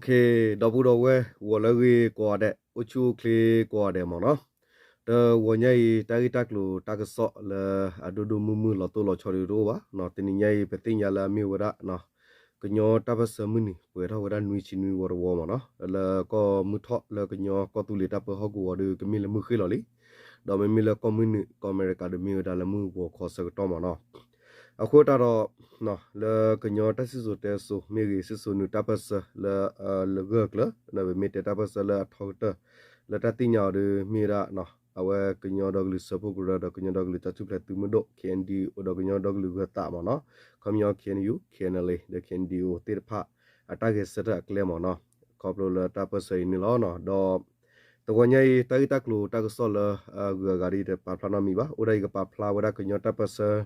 ဒီပုၢ်ဒီဝဲၢ် ဂီၤလၢအဂ့ၤကိးဂၤဒဲး, အိၣ်ဆူၣ်အိၣ်ချ့ကိးဂၤဒဲးမ့ၢ်နီၤ. တဂီၤညါအံၤ တၢ်ဂ့ၢ်တၢ်ကျိၤတၢ်ကစီၣ်လၢအဒိၣ်ဒိၣ်မုၢ်မုၢ်လီၤတိၢ်လီၤဆီဒုးတအိၣ်ဘၣ်နီၤ. တနံၤညါအံၤ ပသ့ၣ်ညါလၢအမ့ၢ်ဝဲဒၣ် ကညီတၢ်ပၢၢ်ဆၢမုၢ်နံၤ ပှဲၤထီၣ်ဝဲဒၣ်နွံဆံနွံဝီတဝီမ့ၢ်နီၤ. လၢကီၢ်မုၢ်ထီၣ်လၢကညီကီၢ်သူလ့ၤတၢ်ပၢဟီၣ်ကဝီၤဒီး ကမ့ၢ်လၢမုၢ်ဃ့ၢ်လီၤလံ. ဒီးမ့မ့ၢ်လၢကီၢ်မုၢ်နုာ် ကီၢ်အမဲရကၤဒီးမ့ၢ်ဝဲဒၣ်လၢမုၢ်ဂီၤခီဆၢကတီၢ်မ့ၢ်နီၤ. အဃိသတးဒီး လၢကညီတၢ်စံၣ်စိၤတဲစိၤမ့ၢ်ဂ့ၤ စံၣ်စိၤနုာ်တၢ်ပၢၢ်ဆၢလၢ လၢဂၢၢ်ကျၢၤ ပမ့ၢ်တဲတၢ်ပၢၢ်ဆၢလၢအထီကတၢၢ် လၢတၢ်သ့ၣ်ညါအီၤဒီးမ့ၢ်ဝဲဒၣ် အဝဲကညီဒီကလုာ်စၢဖှိၣ်ကရၢဒီးကညီဒီကလုာ်တၢ်ထူၣ်ဖျဲးသုးမုၢ်ဒိၣ် K N D O ဒီးကညီဒီကလုာ်ဂၢၤသးမ့ၢ်နီၤ. ခီပညီ K N U K N L A ဒီး K N D O သ့ၣ်တဖၣ် အတၢ်ဂဲၤဆၢထၢၣ်အကျဲမ့ၢ်နီၤ. ခီဖျိလၢတၢ်ပၢၢ်ဆၢအံၤန့ၣ်လီၤ. ဒီး တဂီၤညါအံၤ တၢ်ဂ့ၢ်တၢ်ကျိၤတၢ်ကစီၣ်လၢအဂုၤအဂၤဒ်အံၤ တပာ်ဖျါနီတမံၤဘၣ်. အိၣ်ဒၣ်ယကပာ်ဖျါဝဲဒၣ်ကညီတၢ်ပၢၢ်ဆၢ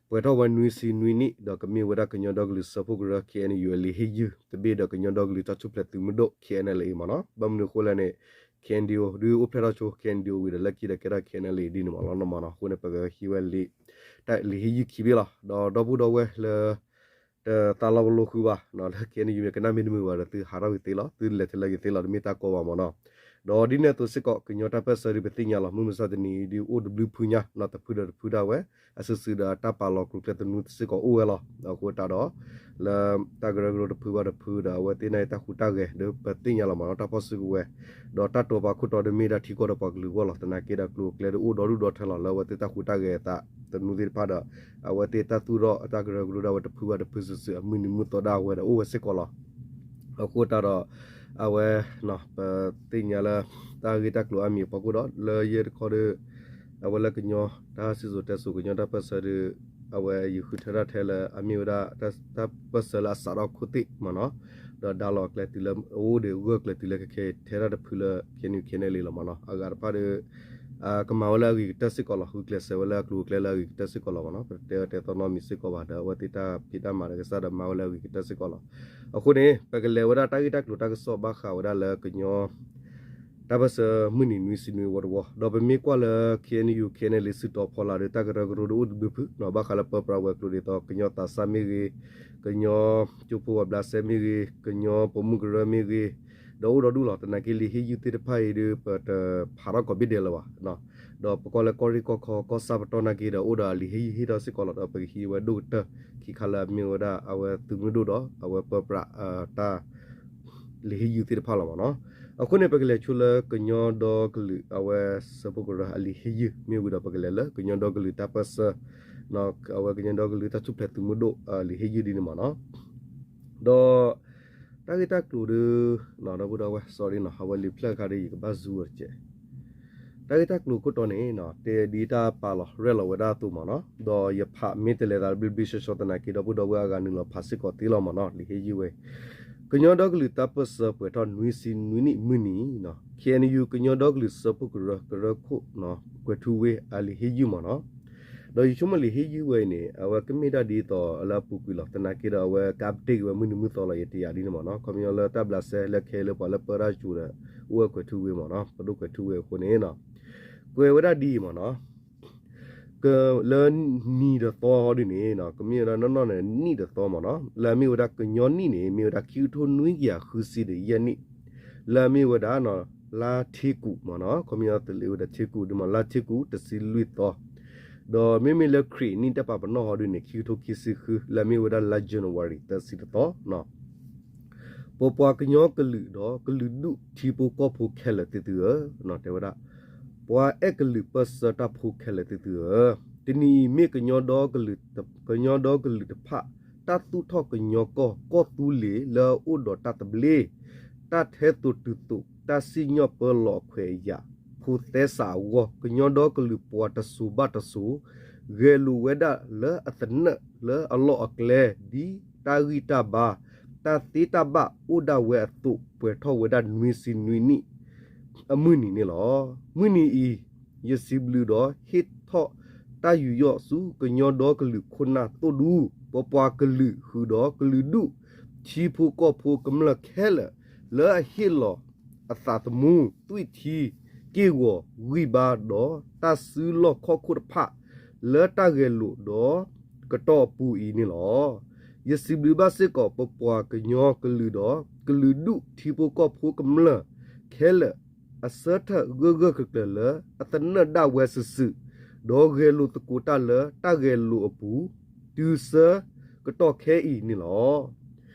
ပှဲၤထီၣ်ဝဲနွံဆံနွံနံၣ် ဒီးကမ့ၢ်ဝဲဒၣ်ကညီဒီကလုာ်စၢဖှိၣ်ကရၢ K N U အလံာ်ဟ့ၣ်ယုၢ် တဘ့ၣ်ဒီးကညီဒီကလုာ်တၢ်ထူၣ်ဖျဲးသုးမုၢ်ဒိၣ် K N L A မ့ၢ်နီၤ. ဘၣ်မနုၤအဃိလဲၣ်န့ၣ် K N D O ဒုးအိၣ်ဖျဲၣ်ထီၣ်ဆိ K N D O ဝံၤဒီးလၢခံဒီးကဲထီၣ် K N L A ဒ်န့ၣ်မ့ၢ်နီၤ. အဃိန့ၣ် ပကဟံးဝဲလံာ် တၢ်လံာ်ဟ့ၣ်ယုၢ်ခံဘ့ၣ်လီၤ. ဒီးဒီပုၢ်ဒီဝဲၢ်လၢ တသးလီပလိာ်ဃုာ်ဘၣ် လၢ K N U မ့ၢ်ကနၣ်မ့ၢ်တမုာ်ဘၣ်ဒီး သုဟးထီၣ်ဂ့ၤသ့လီၤ. သုလဲၤထဲလၢဂ့ၤသ့လီၤ. တမ့ၢ်တၢ်ကီဘၣ်မ့ၢ်နီၤ. ဒီးဒ်န့ၣ်အသိးစ့ၢ်ကီး ကညီတၢ်ပၢၢ်ဆၢဒုးပသ့ၣ်ညါလီၤ. မုၢ်မဆါတနံၤအံၤဒုးအိၣ်တဘျုးဖုညါနီၤ, တဖုဒီးတဖုဒၣ်ဝဲ အစုာ်စုာ်ဒီးတၢ်ပာ်လီၤကျိၤကျဲသနူစ့ၢ်ကီးအိၣ်ဝဲလီၤ. အဃိသတးဒီး လၢတၢ်ကရၢကရိတဖုဘၣ်တဖုဒီးအဝဲသ့ၣ်န့ၣ်တၢ်ဟူးတၢ်ဂဲၤဒီးပသ့ၣ်ညါလီၤမ့ၢ်နီၤ. တၢ်ဖီၣ်စုကဝဲၤ ဒီးတၢ်တိာ်ပာ်ခိၣ်တီဒီးမ့ၢ်ဒၣ်ထံကီၢ်ဒီးပှၤကလုာ်အဂီၢ်လီၤ. သနာ်က့ဒီးကျိၤကျဲဒုးအိၣ်ဒီဒူၣ်ဒီထၢလီၤ လၢအဝဲသ့ၣ်တၢ်ဟူးတၢ်ဂဲၤအသးသနူသ့ၣ်တဖၣ်ဒီး အဝဲသ့ၣ်တၢ်သူၣ်ထီၣ်တၢ်ကရၢကရိဒၣ်ဝဲတဖုဘၣ်တဖုစုာ်စုာ် အမုၢ်နံၤမုၢ်သီဒၣ်ဝဲဒီးအိၣ်ဝဲစ့ၢ်ကီးလီၤ. အဃိသတးဒီး အဝဲ ပသ့ၣ်ညါလၢ တၢ်ဂ့ၢ်တၢ်ကျိၤအါမံၤအဖီခိၣ်ဒီး လၢယဲတခီဒီး အဝဲလၢကညီတၢ်စံၣ်စိၤတဲစိၤ ကညီတၢ်ပၢၢ်ဆၢဒီး အဝဲယဃုထၢဒၣ်ထဲလၢအမ့ၢ်ဝဲဒၣ် တၢ်ပၢၢ်ဆၢလၢအစးထီၣ်ခိၣ်သ့ၣ်မ့ၢ်နီၤ, ဒီးဒါလီၤကျဲတုၤလၢအအိၣ်ဒီးဂၢၢ်ကျၢၤတုၤလၢခဲခဲထဲဒၣ်တဖုလၢ K N U K N L A လီၤမ့ၢ်နီၤ. အဂၤတဖၣ်ဒီး ကမၤဝဲလၢအဂ့ၤကတၢၢ်စ့ၢ်ကီးလီၤ. ဂုာ်ကျဲးစၢးဝဲလၢအကျိၤအကျဲလၢအဂ့ၤကတၢၢ်စ့ၢ်ကီးလီၤမ့ၢ်နီၤ. ပတတဲဝဲတဲသီနီတမံၤစ့ၢ်ကီးဘၣ်ဒီး အဝဲသ့ၣ်တၢ်ဖံးတၢ်မၤဒီးကစၢ်ဒီးမၤဝဲလၢအဂ့ၤကတၢၢ်စ့ၢ်ကီးလီၤ. အဃိန့ၣ် ပကလဲၤဝဲဒၣ်တၢ်ဂ့ၢ်တၢ်ကျိၤတၢ်ကစီၣ်ဘၣ်ဃးဝဲဒၣ်လၢကညီ တၢ်ပၢၢ်ဆၢမုၢ်နံၤနွံဆံနွံဝီတဝီ ဒီးပမ့ၢ်ကွၢ်လၢ K N U K N L A စုတီၤဖီလာ်ဒီး တၢ်ကရၢကရိဒုးအိၣ်တဘျုးဖုနီၤ, ဘၣ်ဃးလၢပၢပြးဝဲၤကျိၤဒ်သိး ကညီသးစၢ်မ့ၢ်ဂ့ၤ, ကညီကၠိဖိဝၤဘျးစဲမ့ၢ်ဂ့ၤ, ကညီပိာ်မုၣ်ကရၢမ့ၢ်ဂ့ၤ, ဒီးအိၣ်ဒီဒူၣ်လီၤ. သနာ်က့လံာ်ဟ့ၣ်ယုၢ်သ့ၣ်တဖၣ်အံၤဒီး ပတဖးထီၣ်ကိးဘ့ၣ်ဒဲးလၢၤဘၣ်. ဒီးပကွၢ်လၢကီၢ်ရ့ၣ်ကီၢ်ခီ ကီၢ်ဆၣ်ပတီၢ်နာ်က့ဒီး အိၣ်ဒီးအလံာ်ဟ့ၣ်ယုၢ်ဟ့ၣ်ထီၣ်စ့ၢ်ကီးလီၤ. ဒီးပကဟံးဝဲဒိၣ်ကတၢၢ်ခံခါလၢအမ့ၢ်ဝဲဒၣ် အဝဲသုးမုၢ်ဒိၣ်ဒီး အဝဲပၢပြး တၢ် လံာ်ဟ့ၣ်ယုၢ်သ့ၣ်တဖၣ်လီၤမ့ၢ်နီၤ. အဃိန့ၣ် ပကလဲၤဆိလၢကညီဒီကလုာ် အဝဲစၢဖှိၣ်ကရၢအလံာ်ဟ့ၣ်ယုၢ် မ့ၢ်ဝံၤဒီး ပကလဲၤလၢကညီဒီကလုာ်တၢ်ပၢၢ်ဆၢ အဝဲကညီဒီကလုာ်တၢ်ထူၣ်ဖျဲးသုးမုၢ်ဒိၣ်အလံာ်ဟ့ၣ်ယုၢ်ဒ်န့ၣ်မ့ၢ်နီၤ. ဒီး တၢ်ဂ့ၢ်တၢ်ကျိၤဒီး ဒီပုၢ်ဒီဝဲၢ် sorry နီၤ, အဝဲလံာ်ဖျၢၣ်အခါဒီး ယကဘၣ် zoom အီၤတက့ၢ်. တၢ်ဂ့ၢ်တၢ်ကျိၤခိၣ်တီန့ၣ် တဲဒ်တၢ်ပာ်လီၤရဲၣ်လီၤဝဲဒၣ်အသိးမ့ၢ်နီၤ, ဒီးယဖးမ့ၢ်တလဲၤသးတဘျ့ဘျ့ဆှီဆှီသနာ်က့ ဒီပုၢ်ဒီဝဲၢ်အဂၤနုာ်လီၤဖးစ့ၢ်ကီးသ့လီၤမ့ၢ်နီၤ, လံာ်ဟ့ၣ်ယုၢ်ဝဲ ကညီဒီကလုာ်တၢ်ပၢၢ်ဆၢပှဲၤထီၣ်နွံဆံနွံနံၣ်မုၢ်နံၤနီၤ, K N U ကညီဒီကလုာ်စၢဖှိၣ်ကရၢ ကရၢခိၣ် ကွဲၤထူဝ့ အလံာ်ဟ့ၣ်ယုၢ်မ့ၢ်နီၤ. ဒီးယဆိကမိၣ်လံာ်ဟ့ၣ်ယုၢ်ဝဲအံၤန့ၣ် အဝဲကမ့ၢ်ဒၣ်ဒ်သိးလၢအပူၤကွံာ်လီၤ. သနာ်က့ဒီး အဝဲက update ဝဲမုၢ်နံၤမုၢ်သီလီၤ ယတယာ်ဒ်န့ၣ်မ့ၢ်နီၤ. ခီပညီလၢတၢ်ဘျးစဲလၢခဲလၢာ်ပှၤလၢပၢတၢ်စူၤဒီး အိၣ်ဝဲကွဲၤထူဝ့မ့ၢ်နီၤ, ပဒိၣ်ကွဲၤထူဝ့အဃိန့ၣ်နီၤ, ကွဲးဝဲဒၣ်ဒ်အံၤမ့ၢ်နီၤ. လၢနံၤတသီဟီဒ်န့ၣ်နီၤ, ကမ့ၢ်ဝဲဒၣ်နီၢ်နီၢ်န့ၣ် နံၣ်တသီမ့ၢ်နီၤ, လၢအမ့ၢ်ဝဲဒၣ်ကညီနံၣ်န့ၣ် မ့ၢ်ဝဲဒၣ်ခံကထိနွံကယၤဃုဆံဒီးယဲၢ်နံၣ်, လၢအမ့ၢ်ဝဲဒၣ် လါထ့ကူးမ့ၢ်နီၤ, ခီပညီသ့လၢဝဲဒၣ်ထ့ကူးဒ်မ့ၢ် လါထ့ကူးတဆံလွံၢ်သီ, ဒီးမ့မ့ၢ်လၢခရံာ်နံၣ်တၢ်ပာ်ပနီၣ်ဟီဒ်န့ၣ် ခံကထိခံဆံဃု လၢအမ့ၢ်ဝဲဒၣ်လါ January သၢဆံတသီနီၤ. ပပှၤကညီကလုာ်ဒီးကလုာ်ဒူၣ်ထံဖိကီၢ်ဖိခဲလၢာ်သ့ၣ်သုဧၢ, တဲဝဲဒၣ် ပှၤအဲၣ်ကလုာ်ပၢၢ်ဆၢတၢ်ဖိခဲလၢာ်သ့ၣ်သုဧၢ, တနံၤအံၤမ့ၢ်ကညီဒီကလုာ်, ကညီဒီကလုာ်တဖၣ် တၢ်သူၣ်ထီၣ်ကညီကီၢ် ကီၢ်သူလ့ၤလၢအအိၣ်ဒီးတၢ်သဘျ့, တၢ်ထဲသိးတုၤသိး တၢ်စံၣ်ညီၣ်ပၢလီၤအခွဲးအယာ်, ဖိသဲစးအဂီၢ် ကညီဒီကလုာ်ပှၤတစိၤဘၣ်တစိၤ ဂဲၤလိာ်ဝဲဒၣ်လၢအသနၢၣ်လၢအလီၢ်အကျဲ ဒ်တၢ်ဂံၢ်တၢ်ဘါ တၢ်သ့တၢ်ဘၣ်အိၣ်ဒၣ်ဝဲအသိး ပှဲၤထီၣ်ဝဲဒၣ်နွံဆံနွံနံၣ် အမုၢ်နံၤန့ၣ်လီၤ. မုၢ်နံၤအံၤ ယစံးဘျုးဒီးဟ့ၣ်ထီၣ်တၢ်ယူးယီၣ်ဆူကညီဒီကလုာ်ခိၣ်နၢ်သိၣ်ဒူ ပပှၤကလုာ်ဃုာ်ဒီးကလုာ်ဒူၣ် ထံဖိကီၢ်ဖိကမျၢၢ်ခဲလၢာ် လၢအဟ့ၣ်လီၤအသးသမူ သွံၣ်ထံ က့ၢ်ဂီၤဂံၢ်ဘါဒီးတၢ်စုလီၢ်ခီၣ်ခိၣ်တဖၣ် လၢတၢ်ဂဲၤလိာ်ဒီးကတီၢ်အပူၤအံၤန့ၣ်လီၤ. ယစံးဘျုးဘၣ်စ့ၢ်ကီးပပှၤကညီကလုာ်ဒီး ကလုာ်ဒူၣ်ထံဖိကီၢ်ဖိကမျၢၢ်ခဲလၢာ် အဆၢထၢၣ်ဂၢၢ်ဂၢၢ်ကျၢၤကျၢၤလၢ အသနၢၣ်ဒၣ်ဝဲစုာ်စုာ်, ဒီးဂဲၤလိာ်သကိးတၢ်လၢတၢ်ဂဲၤလိာ်အပူၤ တုၤဆၢကတီၢ်ခဲအံၤန့ၣ်လီၤ.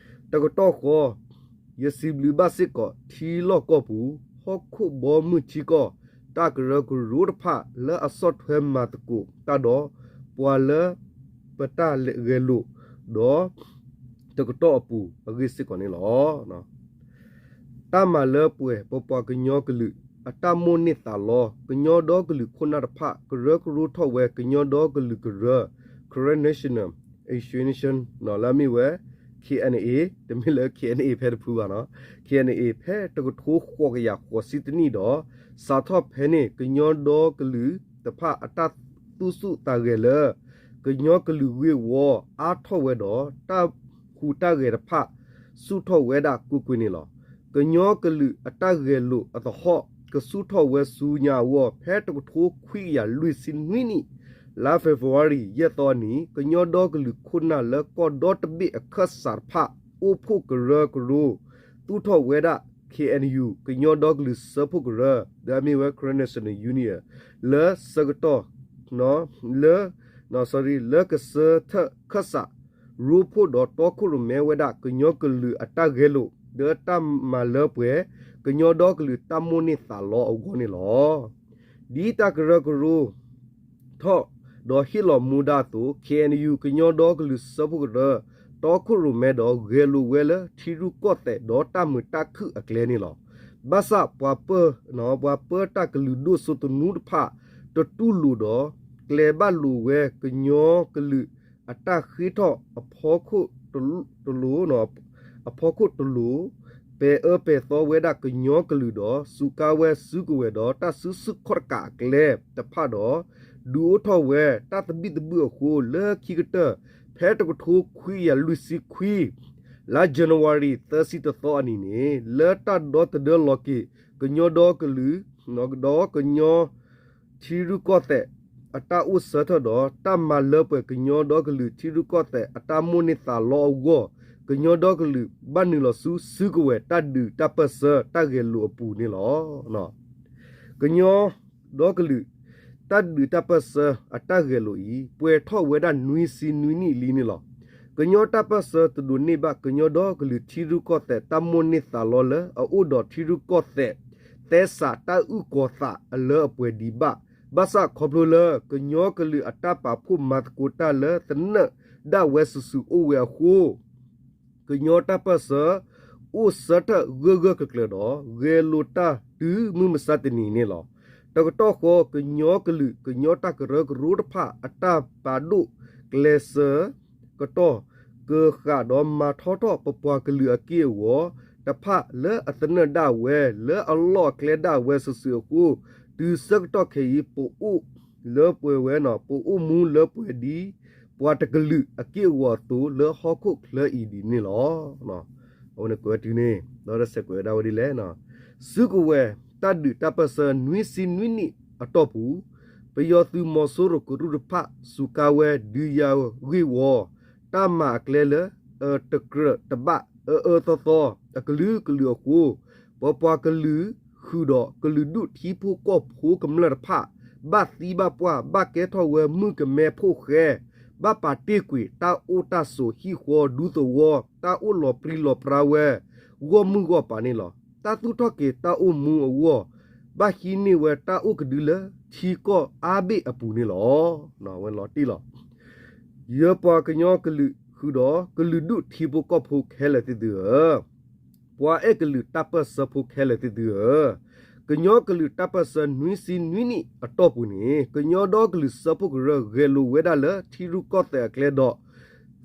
တကတီၢ်ဃီ ယစံးဘျုးဘၣ်စ့ၢ်ကီး ထံလီၢ်ကီၢ်ပူၤ ဟီၣ်ခိၣ်ဘီမုၢ်ထံကီၢ် တၢ်ကရၢကရိတဖၣ် လၢအဆီၣ်ထွဲမၤသကိးတၢ်ဒီး ပှၤလၢပတၢ်ဂဲၤလိာ် ဒီးတကတီၢ်အပူၤအဂ့ၢ်စ့ၢ်ကီးန့ၣ်လီၤ. တၢ်မၤလၢပှဲၤ ပပှၤကညီကလုာ် အတၢ်မိၣ်န့ၢ်သးလီ ကညီဒီကလုာ်ခိၣ်နၢ်တဖၣ် ကရၢကရိထီၣ်ဝဲ ကညီဒီကလုာ်ကရၢ Karen National Association လၢအမ့ၢ်ဝဲ K N A, တမ့ၢ်လၢ K N A ဖဲတဖုဘၣ်နီၤ, K N A ဖဲတကထိဃိးကယၤဃိးဆံတနံၣ်ဒီး စးထီၣ်ဖဲန့ၣ် ကညီဒီကလုာ်တဖၣ်အတၢ်သူၣ်ဆူၣ်သးဂဲၤလၢ ကညီကလုာ်ဂ့ၢ်ဝီအါထီၣ်ဝဲဒီး တၢ်ဟူးတၢ်ဂဲၤတဖၣ် ဆူၣ်ထီၣ်ဝဲဒၣ်ကွ့ၢ်ကွ့ၢ်န့ၣ်လီၤ. ကညီကလုာ်အတၢ်ဂဲၤလိာ်အသဟီၣ် ကဆူၣ်ထီၣ်ဝဲဆူညါအဂီၢ် ဖဲတကထိခွံကယၤလွံၢ်ဆံနွံနံၣ် လါ February ယဲၢ်သီအနံၤ ကညီဒီကလုာ်ခိၣ်နၢ်လၢကီၢ်ဒီတဘ့ၣ်အခၢၣ်စးတဖၣ် အိၣ်ဖှိၣ်ကရၢကရိ သူၣ်ထီၣ်ဝဲဒၣ် K N U ကညီဒီကလုာ်စၢဖှိၣ်ကရၢ လၢအမ့ၢ်ဝဲ Karen National Union လၢဆၢကတီၢ် လၢ လၢကဆၢထၢၣ်ခၢၣ်စး ရိဖှိၣ်ဒီးတီခိၣ်ရိၣ်မဲဝဲဒၣ်ကညီကလုာ်အတၢ်ဂဲၤလိာ် လၢတၢ်မၤလၢပှဲၤ ကညီဒီကလုာ်တၢ်မိၣ်န့ၢ်သးလီအဂီၢ်န့ၣ်လီၤ. ဒ်တၢ်ကရၢကရိ ထီၣ်ဒီးဟ့ၣ်လီၤမူဒါအသိး K N U ကညီဒီကလုာ်စၢဖှိၣ်ကရၢ တီခိၣ်ရိၣ်မဲဒီးဂဲၤလိာ်ဝဲလၢထံရူၢ်ကီၢ်သဲးဒီးတၢ်မုာ်တၢ်ခုၣ်အကျဲန့ၣ်လီၤ. ဘၣ်ဆၣ်ပှၤပၢ ပှၤပၢတၢ်ကလုာ်ဒိၣ်စိသနူတဖၣ် တတူၢ်လိာ်ဒီး ကျဲၤဘၣ်လိာ်ဝဲကညီကလုာ်အတၢ်ဃ့ထီၣ်အဖီခိၣ်တလိၤ အဖီခိၣ်တလိၤ ပဲၤအၢပဲၤသီဝဲဒၣ်ကညီကလုာ်ဒီး စူးကါဝဲစုကဝဲၤဒီးတၢ်စုဆူၣ်ခီၣ်တကးအကျဲတဖၣ်ဒီး ဒုးအိၣ်ထီၣ်ဝဲတၢ်သဘံၣ်သဘုၣ်အဃိ လၢခံကတၢၢ် ဖဲတကထိခွံကယၤလွံၢ်ဆံခွံ လါ January သၢဆံတသီအနံၤန့ၣ် လၢတၢ်ဒီသဒၢလီၤက့ၤ ကညီဒီကလုာ် ဒီးကညီ ထံရူၢ်ကီၢ်သဲး အတၢ်အိၣ်ဆၢထၢၣ်ဒီး တၢ်မၤလၢပှဲၤကညီဒီကလုာ်ထံရူၢ်ကီၢ်သဲးအတၢ်မိၣ်န့ၢ်သးလီအဂီၢ် ကညီဒီကလုာ်ဘၣ်နုာ်လီၤဆူစုကဝဲၤတၢ်ဒုးတၢ်ပၢၢ်ဆၢတၢ်ဂဲၤလိာ်အပူၤန့ၣ်လီၤ. ကညီဒီကလုာ် တၢ်ဒုးတၢ်ပၢၢ်ဆၢအတၢ်ဂဲၤလိာ်အံၤ ပှဲၤထီၣ်ဝဲဒၣ်နွံဆံနွံနံၣ်လံန့ၣ်လီၤ. ကညီတၢ်ပၢၢ်ဆၢတဒိးန့ၢ်ဘၣ် ကညီဒီကလုာ်ထံရူၢ်ကီၢ်သဲးတၢ်မိၣ်န့ၢ်သးလီလၢအအိၣ်ဒီးထံရူၢ်ကီၢ်သဲး သဲစးတၢ်အုၣ်ကီၤသးအလၢအပှဲၤဒံးဘၣ်. ဘၣ်ဆၣ်ခီဖျိလၢ ကညီကလုာ်အတၢ်ပာ်ဖှိၣ်မၤသကိးတၢ်လၢသနၢၣ်ဒၣ်ဝဲစုာ်စုာ်အိၣ်ဝဲအဃိ ကညီတၢ်ပၢၢ်ဆၢ အိၣ်ဆၢထၢၣ်ဂၢၢ်ဂၢၢ်ကျၢၤကျၢၤဒီး ဂဲၤလိာ်တၢ်တုၤမုၢ်မဆါတနံၤန့ၣ်လီၤ. တကတီၢ်ဃီ ကညီကလုာ် ကညီတၢ်ကရၢကရိတဖၣ် အတၢ်ပာ်ဒိၣ်ကျဲးစၢးကတီၢ် ကဃးဒီးမၤထီထီၣ်ပပှၤကလုာ်အက့ၢ်အဂီၤတဖၣ် လၢအသနၢၣ်ဒၣ်ဝဲ လၢအလီၢ်အကျဲဒၣ်ဝဲစုာ်စုာ်အဃိ တုၤဆၢကတီၢ်ခဲအံၤ ပအိၣ်လၢပှဲၤဝဲ ပအိၣ်မူလၢပှဲၤဒ် ပှၤတကလုာ်အက့ၢ်အဂီၤအသိး လၢဟီၣ်ခိၣ်ချၢအံၤဒ်န့ၣ်လီၤ. အဝဲန့ၣ်ကွဲးဝဲတုၤန့ၣ် ဒီးတဆဲးကွဲးဝဲဒၣ်ဝဲဒ်လဲၣ်. စုကဝဲၤတၢ်ဒုးတၢ်ပၢၢ်ဆၢနွံဆံနွံနံၣ်အတီၢ်ပူၤ ပယီၤသုးမီၤစိရိၤကရူၢ်တဖၣ် စူးကါဝဲဒုးယၤဂ့ၢ်ဝီ တၢ်မၤအကျဲလၢ အတကြၢးတဘၣ် အအၢသီသီ အကလုာ်ကလုာ်အဃိ ပပှၤကလုာ် ဃုာ်ဒီးကလုာ်ဒူၣ်ထံဖိကီၢ်ဖိကမျၢၢ်တဖၣ် ဘၣ်သံဘၣ်ပှၢ် ဘၣ်ကဲထီၣ်ဝဲမုၣ်ကမဲဖိဃဲ ဘၣ်ပာ်တ့ၢ်ကွံာ်တၢ်အိၣ်တၢ်ဆိးဟံၣ်ဃီဒူသဝီ တၢ်အိၣ်လီၤပြံလီၤပြါဝဲ ဂီၢ်မုၢ်ဂီၢ်ပၤန့ၣ်လီၤ. တၢ်သူၣ်ထီၣ်က့ၤတၢ်အိၣ်မူအဂီၢ် ဘၣ်ဟံးန့ၢ်ဝဲတၢ်အိၣ်ကဒုလၢထံကီၢ်အါဘ့ၣ်အပူၤန့ၣ်လီၤ. ဝဲလီၤတံၢ်လီၤ. ယပှၤကညီကလုာ်ဃုာ်ဒီးကလုာ်ဒူၣ်ထံဖိကီၢ်ဖိခဲလၢာ်သ့ၣ်သုဧၢ, ပှၤအဲၣ်ကလုာ်တၢ်ပၢၢ်ဆၢဖိခဲလၢာ်သ့ၣ်သုဧၢ, ကညီကလုာ်တၢ်ပၢၢ်ဆၢနွံဆံနွံနံၣ်အတီၢ်ပူၤန့ၣ် ကညီဒီကလုာ်စၢဖှိၣ်ကရၢဂဲၤလိာ်ဝဲဒၣ်လၢထံရူၢ်ကီၢ်သဲးအကျဲဒီး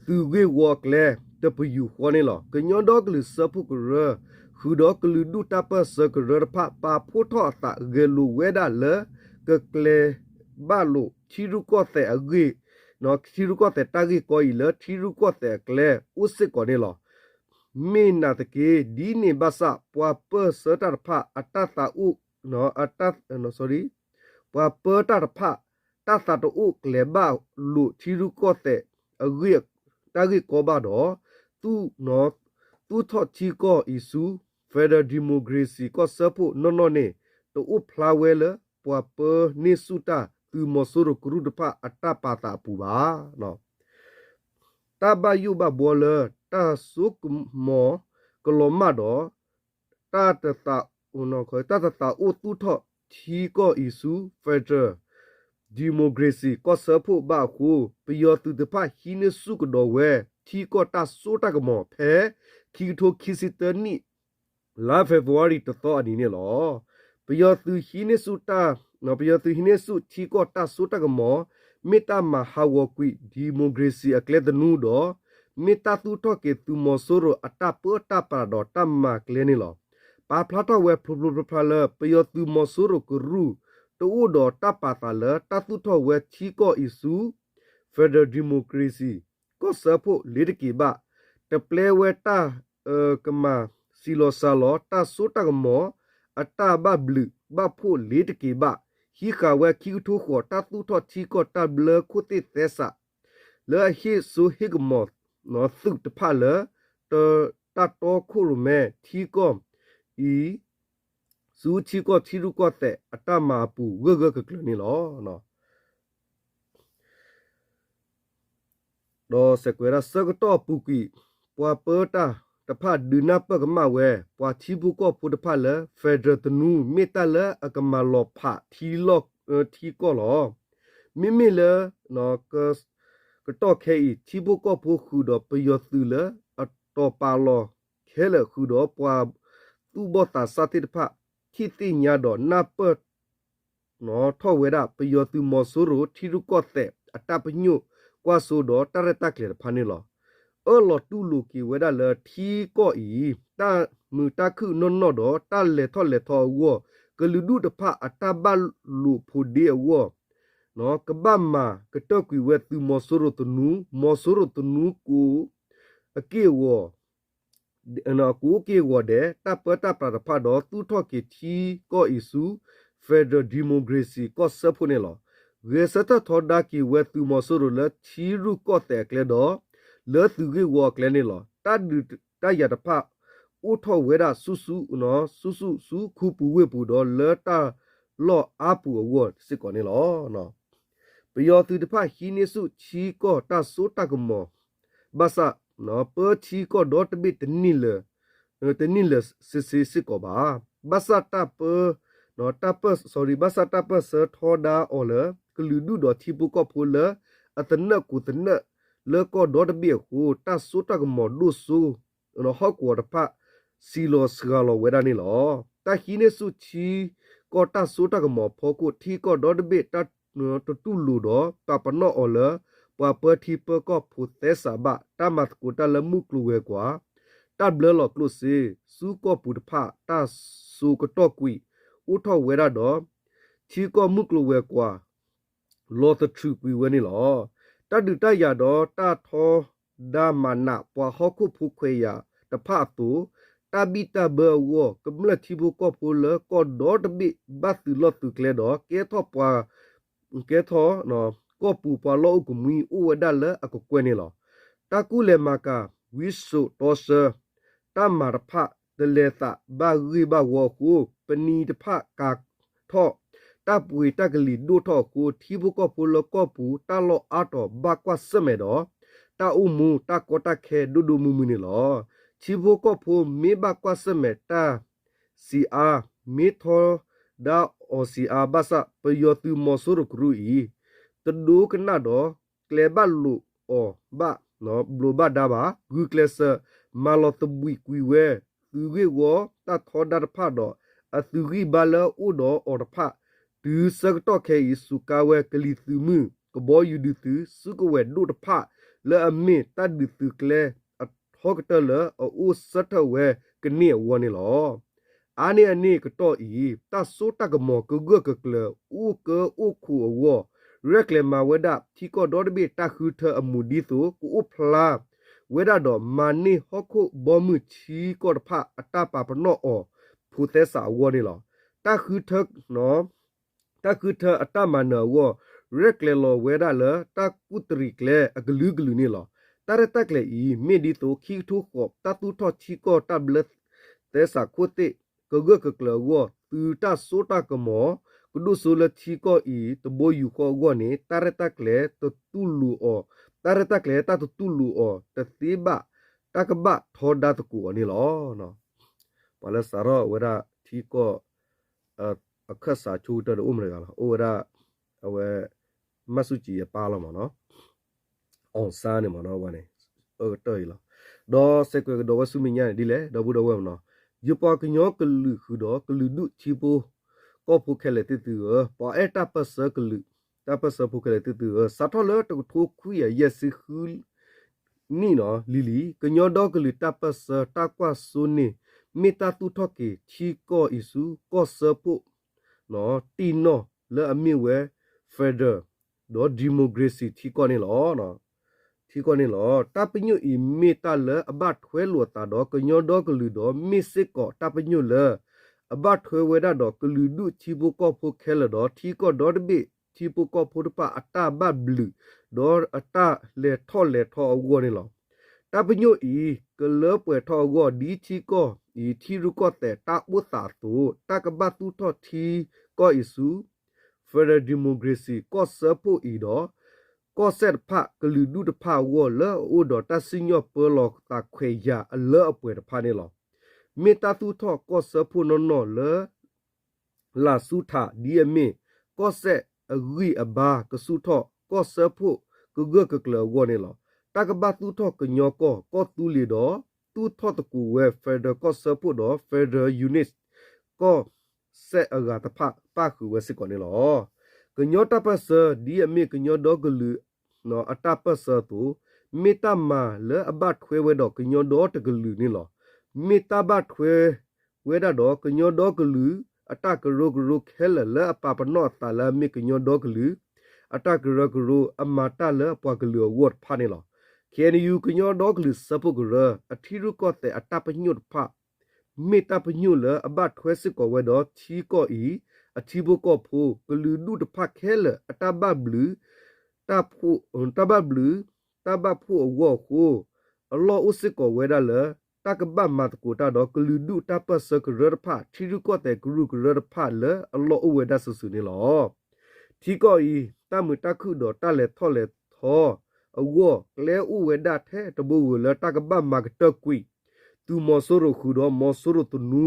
သုးဂ့ၢ်ဝီအကျဲ တပယူာ်ဃီန့ၣ်လီၤ. ကညီဒီကလုာ်စၢဖှိၣ်ကရၢ ဃုာ်ဒီးကလုာ်ဒူၣ်တၢ်ပၢၢ်ဆၢကရၢတဖၣ် ပာ်ဖှိၣ်ထီၣ်အသးဂဲၤလိာ်ဝဲဒၣ်လၢ ကကျဲၤဘၣ်လိာ်ထံရူၢ်ကီၢ်သဲးအဂ့ၢ် ထံရူၢ်ကီၢ်သဲးတၢ်ဂ့ၢ်ကီအံၤလၢထံရူၢ်ကီၢ်သဲးအကျဲအိၣ်စ့ၢ်ကီးန့ၣ်လီၤ. မ့ၢ်နာ်သက့ ဒ်န့ၣ်ဘၣ်ဆၣ် ပှၤပၢၢ်ဆၢတၢ်တဖၣ်အတၢ်သးအိၣ် ပှၤပၢၢ်တၢ်တဖၣ် တၢ်သးတအိၣ်ကျဲၤဘၣ်လိာ်ထံရူၢ်ကီၢ်သဲးအဂ့ၢ် တၢ်ဂ့ၢ်ကီဘၣ်ဒီး သူၣ် သူၣ်ထီၣ်ထံကီၢ်အံၤဆူ Federal Democracy ကီၢ်စၢဖှိၣ်နီၢ်နီၢ်န့ၣ် တအိၣ်ဖျါဝဲလၢ ပှၤပၢန့ၢ်ဆူၣ်တၢ်သုးမီၤစိရိၤကရူၢ်တဖၣ်အတၢ်ပာ်သးအပူၤဘၣ်. တၢ်ဘၣ်ယိၣ်ဘၣ်ဘှီလၢ တၢ်စိကမီၤကလီၤမၢ်ဒီး တၢ်တသး တၢ်တသးအိၣ်သူၣ်ထီၣ်ထံကီၢ်အံၤဆူ Federal Democracy ကီၢ်စၢဖှိၣ်ဘၣ်အဃိ ပယီၤသုးတဖၣ်ဟံးန့ၢ်ဆူၣ်ကဒီးဝဲ ထံကီၢ်တၢ်စိတၢ်ကမီၤဖဲ ခံကထိခံဆံတၢနံၣ် လါ February တသီအနံၤန့ၣ်လီၤ. ပယီၤသုးဟံးန့ၢ်ဆူၣ်တၢ် ပယီၤသုးဟံးန့ၢ်ဆူၣ်ထံကီၢ်တၢ်စိတၢ်ကမီၤ မ့ၢ်တၢ်မၤဟးဂီၤကွံာ် democracy အကျဲသနူဒီး မ့ၢ်တၢ်သူၣ်ထီၣ်က့ၤသုးမီၤစိရိၤအတၢ်ပၢတၢ်ပြးဒီးတၢ်မၤကျဲန့ၣ်လီၤ. ပာ်ဖျါထီၣ်ဝဲဖျိဖျိဖျါဖျါလၢ ပယီၤသုးမီၤစိရိၤကရူၢ် တအိၣ်ဒီးတၢ်ပာ်သးလၢတၢ်သူၣ်ထီၣ်ဝဲထံကီၢ်အံၤဆူ Federal Democracy ကီၢ်စၢဖှိၣ်လ့ၤတက့ၤဘၣ်, တပျဲဝဲတၢ် ကမၤစံးလီၤစှၤလီၤ တၢ်စိတၢ်ကမီၤ အတၢ်ဘၣ်ဘျုးဘၣ်ဖှိၣ်လ့ၤတက့ၤဘၣ်, ဟံးဃာ်ဝဲခံကထိဃိးတၢ်သူၣ်ထီၣ်ထံကီၢ်တၢ်ဘျၢခိၣ်သ့ၣ်သဲစး လၢအဟ့ၣ်စိဟ့ၣ်ကမီၤသုးတဖၣ်လၢ တၢ်တီခိၣ်ရိၣ်မဲထံကီၢ်အံၤ ဆူထံကီၢ်ထံရူၢ်ကီၢ်သဲးအတၢ်မၤအပူၤဂၢၢ်ဂၢၢ်ကျၢၤကျၢၤန့ၣ်လီၤ. ဒီးစဲးကွဲးဒၣ်ဆၢကတီၢ်အပူၤကွံာ် ပှၤပၢတၢ်တဖၣ်ဒုးနၢ်ပၢၢ်ကမၣ်ဝဲ ပှၤထံဖိကီၢ်ဖိတဖၣ်လၢ Federal သနူမ့ၢ်တၢ်လၢအကမၤလီၤဖးထံလီၢ်ထံကီၢ်လီၤ. မ့မ့ၢ်လၢ ကတီၢ်ခဲအံၤ ထံဖိကီၢ်ဖိဃုာ်ဒီးပယီၤသုးလၢအတီၤပာ်လီၤခဲလၢာ်ဃုာ်ဒီးပှၤသူၣ်ဘီၣ်သးစၢ်သ့ၣ်တဖၣ် ထံၣ်သ့ၣ်ညါဒီးနၢ်ပၢၢ် ထီၣ်ဝဲဒၣ် ပယီၤသုးမီၤစိရိၤထံရူၢ်ကီၢ်သဲးအတၢ်ပညိၣ်ကွၢ်စိဒီးတၢ်ရဲၣ်တၢ်ကျဲၤတဖၣ်န့ၣ်လီၤ. အၢၣ်လီၤတူၢ်လိာ်က့ၤဝဲဒၣ်လၢထံကီၢ်အံၤ တၢ်မုာ်တၢ်ခုၣ်နီၢ်နီၢ်ဒီးတၢ်လဲၤထီၣ်လဲၤထီအဂီၢ် ကလုာ်ဒူၣ်တဖၣ်အတၢ်ဘၣ်လိာ်ဖိးဒ့အဂီၢ် ကဘၣ်မၤကတၢၢ်ကွံာ်ဝဲသုးမီၤစိရိၤသနူ, မီၤစိရိၤသနူကိး အက့ၢ်အဂီၤ ကိးက့ၢ်ဂီၤဒဲး တၢ်ပၢတၢ်ပြးတဖၣ်ဒီး သူၣ်ထီၣ်က့ၤထံကီၢ်အံၤဆူ Federal Democracy ကီၢ်စၢဖှိၣ်န့ၣ်လီၤ. ဂဲၤဆၢထၢၣ်ထီဒါက့ၤဝဲသုးမီၤစိရိၤလၢထံရူၢ်ကီၢ်သဲးအကျဲဒီး လၢသုးဂ့ၢ်ဝီအကျဲန့ၣ်လီၤ. တၢ်ဒုးတၢ်ယၤတဖၣ် အိၣ်ထီၣ်ဝဲဒၣ်ဆူၣ်ဆူၣ် ဆူၣ်ဆူၣ်ဆူခူပူၤဝ့ၢ်ပူၤဒီးလၢတၢ်လီၢ်အါပူၤအဂီၢ်စ့ၢ်ကီးန့ၣ်လီၤ. ပယီၤသုးတဖၣ်ဟံးန့ၢ်ဆူၣ်ထံကီၢ်တၢ်စိတၢ်ကမီၤ ဘၣ်ဆၣ် ပၢထံကီၢ်ဒီတဘ့ၣ်တနံၣ်လၢာ် တနံၣ်လၢာ်စ့စ့စ့ၢ်ကီးဘၣ်. ဘၣ်ဆၣ်တၢ်ပၢ တၢ်ပၢ sorry ဘၣ်ဆၣ်တၢ်ပၢၢ်ဆၢထီဒါအီၤလၢ ကလုာ်ဒူၣ်ဒီးထံဖိကီၢ်ဖိလၢ အသနၢၣ်ကိးသနၢၣ်လၢကီၢ်ဒီတဘ့ၣ်အဃိ တၢ်စိတၢ်ကမီၤဒိၣ်စိ ဟီၣ်ကဝီၤတဖၣ် စံးလီၤစှၤလီၤဝဲဒၣ်န့ၣ်လီၤ. တၢ်ဟံးန့ၢ်ဆူၣ်ထံကီၢ်တၢ်စိတၢ်ကမီၤအဖီခိၣ် ထံကီၢ်ဒီတဘ့ၣ်တၢ်တတူၢ်လိာ်ဒီး ပာ်ပနီၣ်အီၤလၢ ပှၤပၢထံပၢကီၢ်ဖိသဲစးဘၣ် တၢ်မၤသကိးတၢ်လၢမုၢ်ကျိၤဝဲၤကွာ် တၢ်ဘျၢလီၤကျိၣ်စ့ ဆူကီၢ်ပူၤတဖၣ် တၢ်စိကတီၢ်ကွံာ် အိၣ်ထီၣ်ဝဲဒၣ်ဒီး ထံကီၢ်မုၢ်ကျိၤဝဲၤကွာ် လီၤသထြုးကွံာ်ဝဲန့ၣ်လီၤ. တၢ်ဒုးတၢ်ယၤဒီးတၢ်ထီဒါမၤနး ပှၤဟီၣ်ခိၣ်ဖိခွဲးယာ်တဖၣ်အသိး တၢ်ဘံၣ်တၢ်ဘၢအဂီၢ် ကမျၢၢ်ထံဖိကီၢ်ဖိလၢကီၢ်ဒီတဘ့ၣ်ဘၣ်သုးလီၢ်သုးကျဲဒီး ကဲထီၣ်ပှၤ ကဲထီၣ် ကီၢ်ပူၤပှၤလီၢ်အိၣ်ကမှံအိၣ်ဝဲဒၣ်လၢအကကွဲၢ်န့ၣ်လီၤ. တၢ်ကူၣ်လဲၤမၤကၤ ဝံစိာ်တီဆှၢ တၢ်မၤတဖၣ် တလဲၤသးဘၣ်ဂ့ၢ်ဘၣ်ဝီအဃိ ပနံၤတဖၣ်ကၤထီၣ် တၢ်ပှ့ၤတၢ်ကလံၤဒိၣ်ထီၣ်အဃိ ထံဖိကီၢ်ဖိလၢကီၢ်ပူၤတၢ်လီၢ်အါတီၤဘၣ်ကွၢ်ဆၢၣ်မဲာ်ဒီး တၢ်အိၣ်မူတၢ်ကီတၢ်ခဲဒိၣ်ဒိၣ်မုၢ်မုၢ်န့ၣ်လီၤ. ထံဖိကီၢ်ဖိမ့ၢ်ဘၣ်ကွၢ်ဆၢၣ်မဲာ်တၢ် စံးအါ မ့ၢ်ထီဒါအီၤစံးအါဘၣ်ဆၣ် ပယီၤသုးမီၤစိရိၤကရူၢ်အံၤ တဒိကနၣ်ဒီး ကျဲဘၣ်လိာ်အီၤဘၣ် ဘျိးဘၣ်ဒါဘၣ် ဂုာ်ကျဲးစၢး မၤလီၤသဘှံးကွံာ်ဝဲ သုးဂ့ၢ်ဝီတၢ်ထီဒါတဖၣ်ဒီး အသုးဂံၢ်ဘါလၢအအိၣ်ဒီးအီၤတဖၣ် တုၤဆၢကတီၢ်ခဲအံၤ စူးကါဝဲကလံၤသုးမုၢ် ကဘီယူၤဒုးသုး စုကဝဲၤဒိၣ်တဖၣ် လၢအမ့ၢ်တၢ်ဒုးသုးကျဲအထီကတၢၢ်လၢအအိၣ်ဆၢထၢၣ်ဝဲကန့ၢ်အဂီၢ်န့ၣ်လီၤ. အါန့ၢ်အန့ၣ်ကတီၢ်အံၤ တၢ်စိတၢ်ကမီၤကဂၢၢ်ကကျၢၤ အိၣ်ကၢအိၣ်ခိးအဂီၢ် ရဲၣ်ကျဲၤမၤဝဲဒၣ် ထံကီၢ်ဒီတဘ့ၣ်တၢ်ဃုထၢအမူးဒ်သိး ကအိၣ်ဖျါဝဲဒၣ်ဒီး မၤန့ၢ်ဟီၣ်ခိၣ်ဘီမုၢ်ထံကီၢ်တဖၣ်အတၢ်ပာ်ပနီၣ်အီၤ ဖိးသဲစးအဂီၢ်န့ၣ်လီၤ. တၢ်ဃုထၢ တၢ်ဃုထၢအတၢ်မၤနၢၤအဂီၢ် ရဲၣ်ကျဲၤလီၤဝဲဒၣ်လၢတၢ်ကူၣ်တရံးကျဲအကလုာ်ကလုာ်န့ၣ်လီၤ. တၢ်ရဲၣ်တၢ်ကျဲၤအံၤ မ့ၢ်ဒ်သိး ခံကထိဃိး တၢ်သူၣ်ထီၣ်ထံကီၢ်တၢ်ဘျၢသဲစးခိၣ်သ့ၣ် ကဂၢၢ်ကကျၢၤအဂီၢ် သုးတၢ်စိတၢ်ကမီၤ ကဒိၣ်စိလၢထံကီၢ်အံၤ တဘိယူၢ်ဃီအဂီၢ်န့ၣ် တၢ်ရဲၣ်တၢ်ကျဲၤတတူၢ်လိာ်အီၤ, တၢ်ရဲၣ်တၢ်ကျဲၤတၢ်တတူၢ်လိာ်အီၤတသ့ဘၣ် တၢ်ကဘၣ်ထီဒါသကိးအီၤန့ၣ်လီၤ. ပှၤလၢစးထီၣ်ဝဲဒၣ်ထံကီၢ် အခၢၣ်စးဆိကတၢၢ်ဒီးအိၣ်မတဂၤလီၤ. အိၣ်ဝဲဒၣ် အဝဲ မၢ်ဆူၣ်ကၠံအပၢ်လီၤမ့ၢ်နီၤ. အီၣ်စၣ်န့ၣ်မ့ၢ်နီၤ ဝဲန့ၣ် အကတၢၢ်အံၤလီၤ. ဒီးစဲးကွဲးကဒီးဝဲဆူမဲာ်ညါန့ၣ်ဒ်လဲၣ် ဒီပုၢ်ဒီဝဲၢ်မ့ၢ်နီၤ, ယပှၤကညီကလုာ်ဃုာ်ဒီးကလုာ်ဒူၣ်ထံဖိကီၢ်ဖိခဲလၢာ်သ့ၣ်သုဧၢ, ပှၤအဲၣ်တၢ်ပၢၢ်ဆၢကလုာ်, တၢ်ပၢၢ်ဆၢဖိခဲလၢာ်သ့ၣ်သုဧၢ, စးထီၣ်လၢတကထိခွံကယၤယဲၢ်ဆံဃု နံၣ်နီၤလံၤလံၤ ကညီဒီကလုာ်တၢ်ပၢၢ်ဆၢတၢ်ကွၢ်စိန့ၣ် မ့ၢ်တၢ်သူၣ်ထီၣ်က့ၤထံကီၢ်အံၤဆူ ကီၢ်စၢဖှိၣ် တံၢ်နီၢ်လၢအမ့ၢ်ဝဲ federal ဒီး democracy ထံကီၢ်န့ၣ်လီၤ. ထံကီၢ်န့ၣ်လီၤ. တၢ်ပညိၣ်အံၤမ့ၢ်တၢ်လၢအဘၣ်ထွဲလိာ်အသးဒီးကညီဒီကလုာ်ဒီး မ့ၢ်စ့ၢ်ကီးတၢ်ပညိၣ်လၢ အဘၣ်ထွဲဝဲဒၣ်ဒီးကလုာ်ဒူၣ်ထံဖိကီၢ်ဖိခဲလၢာ်ဒီး ထံကီၢ်ဒီတဘ့ၣ်ထံဖိကီၢ်ဖိတဖၣ်အတၢ်ဘၣ်ဘျုး ဒီးအတၢ်လဲၤထီၣ်လဲၤထီအဂီၢ်န့ၣ်လီၤ. တၢ်ပညိၣ်အံၤ ကလၢပှဲၤထီၣ်အဂီၢ် ဒ်ထံကီၢ်အံၤ ထံရူၢ်ကီၢ်သဲးတၢ်အိၣ်သးအသိး တၢ်ကဘၣ်သူၣ်ထီၣ်ထံကီၢ်အံၤဆူ federal democracy ကီၢ်စၢဖှိၣ်အံၤဒီး ကီၢ်စဲၣ်တဖၣ် ကလုာ်ဒူၣ်တဖၣ်အဂီၢ်လၢအအိၣ်ဒီးတၢ်စံၣ်ညီၣ်ပၢလီၤသးခွဲးယာ်အလၢအပှဲၤတဖၣ်န့ၣ်လီၤ. မ့ၢ်တၢ်သူၣ်ထီၣ်ကီၢ်စၢဖှိၣ်နီၢ်နီၢ်လၢ လၢ်ဆူထး ဒ်အမ့ၢ် ကီၢ်စဲၣ်အဂံၢ်အဘါကဆူၣ်ထီၣ် ကီၢ်စၢဖှိၣ်ကဂၢၢ်ကကျၢၤအဂီၢ်န့ၣ်လီၤ. တၢ်ကဘၣ်သူၣ်ထီၣ်ကညီကီၢ် ကီၢ်သူလ့ၤဒီး သူၣ်ထီၣ်သကိးဝဲ federal ကီၢ်စၢဖှိၣ်ဒီး federal unit ကီၢ်စဲၣ်အဂၤတဖၣ်ပၣ်ဃုာ်ဝဲစ့ၢ်ကီးန့ၣ်လီၤ. ကညီတၢ်ပၢၢ်ဆၢ ဒ်အမ့ၢ်ကညီဒီကလုာ် အတၢ်ပၢၢ်ဆၢအသိး မ့ၢ်တၢ်မၤလၢအဘၣ်ထွဲဝဲဒီးကညီဒီတကလုာ်န့ၣ်လီၤ. မ့ၢ်တၢ်ဘၣ်ထွဲဝဲဒၣ်ဒီးကညီဒီကလုာ် အတၢ်ကရၢကရိခဲလၢာ်လၢအပာ်ပနီၣ်အသးလၢအမ့ၢ်ကညီဒီကလုာ် အတၢ်ကရၢကရိအမၤတၢ်လၢအပှၤကလုာ်အဂီၢ်တဖၣ်န့ၣ်လီၤ. ခ့ၣ်အဲၣ်ယူၣ် ကညီဒီကလုာ်စၢဖှိၣ်ကရၢ အထံရူၢ်ကီၢ်သဲးအတၢ်ပညိၣ်တဖၣ် မ့ၢ်တၢ်ပညိၣ်လၢအဘၣ်ထွဲစ့ၢ်ကီးဝဲဒီးထံကီၢ်အံၤ အထံဖိကီၢ်ဖိ ကလုာ်ဒူၣ်တဖၣ်ခဲလၢာ် အတၢ်ဘၣ်ဘျုး တၢ်ဘၣ်ဘျုး တၢ်ဘၣ်ဖှိၣ်အဂီၢ်အဃိ အလီၢ်အိၣ်စ့ၢ်ကီးဝဲဒၣ်လၢ တၢ်ကဘၣ်မၤသကိးတၢ်ဒီးကလုာ်ဒူၣ်တၢ်ပၢၢ်ဆၢကရၢတဖၣ် ထံရူၢ်ကီၢ်သဲးကရူၢ်ကရၢတဖၣ်လၢအလီၢ်အိၣ်ဝဲဒၣ်စုာ်စုာ်န့ၣ်လီၤ. ထံကီၢ်အံၤ တၢ်မုာ်တၢ်ခုၣ်ဒီးတၢ်လဲၤထီၣ်လဲၤထီအဂီၢ် ကျဲအိၣ်ဝဲဒၣ်ထဲတဘိဧိၤလၢတၢ်ကဘၣ်မၤကတၢၢ်ကွံာ် သုးမီၤစိရိၤဃုာ်ဒီးမီၤစိရိၤသနူ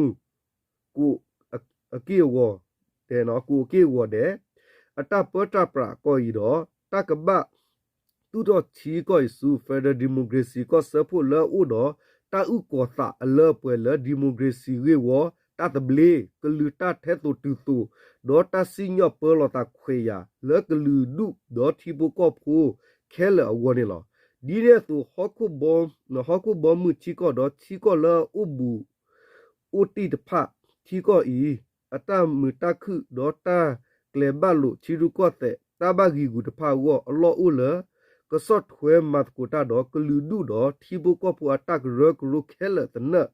ကိးအက့ၢ်အဂီၤဒဲး, ကိးအက့ၢ်အဂီၤဒဲး အတၢ်ပၢတၢ်ပြးကီၢ်အံၤဒီး တၢ်ကဘၣ်သူၣ်ထီၣ်ထံကီၢ်အံၤဆူ federal democracy ကီၢ်စၢဖှိၣ်လၢအအိၣ်ဒီး တၢ်အုၣ်ကီၤသးအလၢအပှဲၤလၢ democracy ဂ့ၢ်ဝီ တၢ်သဘျ့ ကလုာ်တၢ်ထဲသိးတုၤသိး ဒီးတၢ်စံၣ်ညီၣ်ပၢလီၤသးခွဲးယာ် လၢကလုာ်ဒူၣ်ဒီးထံဖိကီၢ်ဖိခဲလၢာ်အဂီၢ်န့ၣ်လီၤ. ဒ်န့ၣ်အသိး ဟီၣ်ခိၣ်ဘီမုၢ်ထံကီၢ်ဒီးထံကီၢ်လၢအအိၣ်ဘူး အိၣ်တ့ၢ်တဖၣ် ထံကီၢ်အံၤ အတၢ်မုာ်တၢ်ခုၣ်ဒီးတၢ်ကျဲၤဘၣ်လိာ်ထံရူၢ်ကီၢ်သဲး တၢ်ဘၣ်ဂံာ်ဂူာ်တဖၣ်အဂီၢ် အလီၢ်အိၣ်လၢ ကဆီၣ်ထွဲမၤသကိးတၢ်ဒီးကလုာ်ဒူၣ်ဒီးထံဖိကီၢ်ဖိအတၢ်ကရၢကရိခဲလၢာ်သနၢၣ်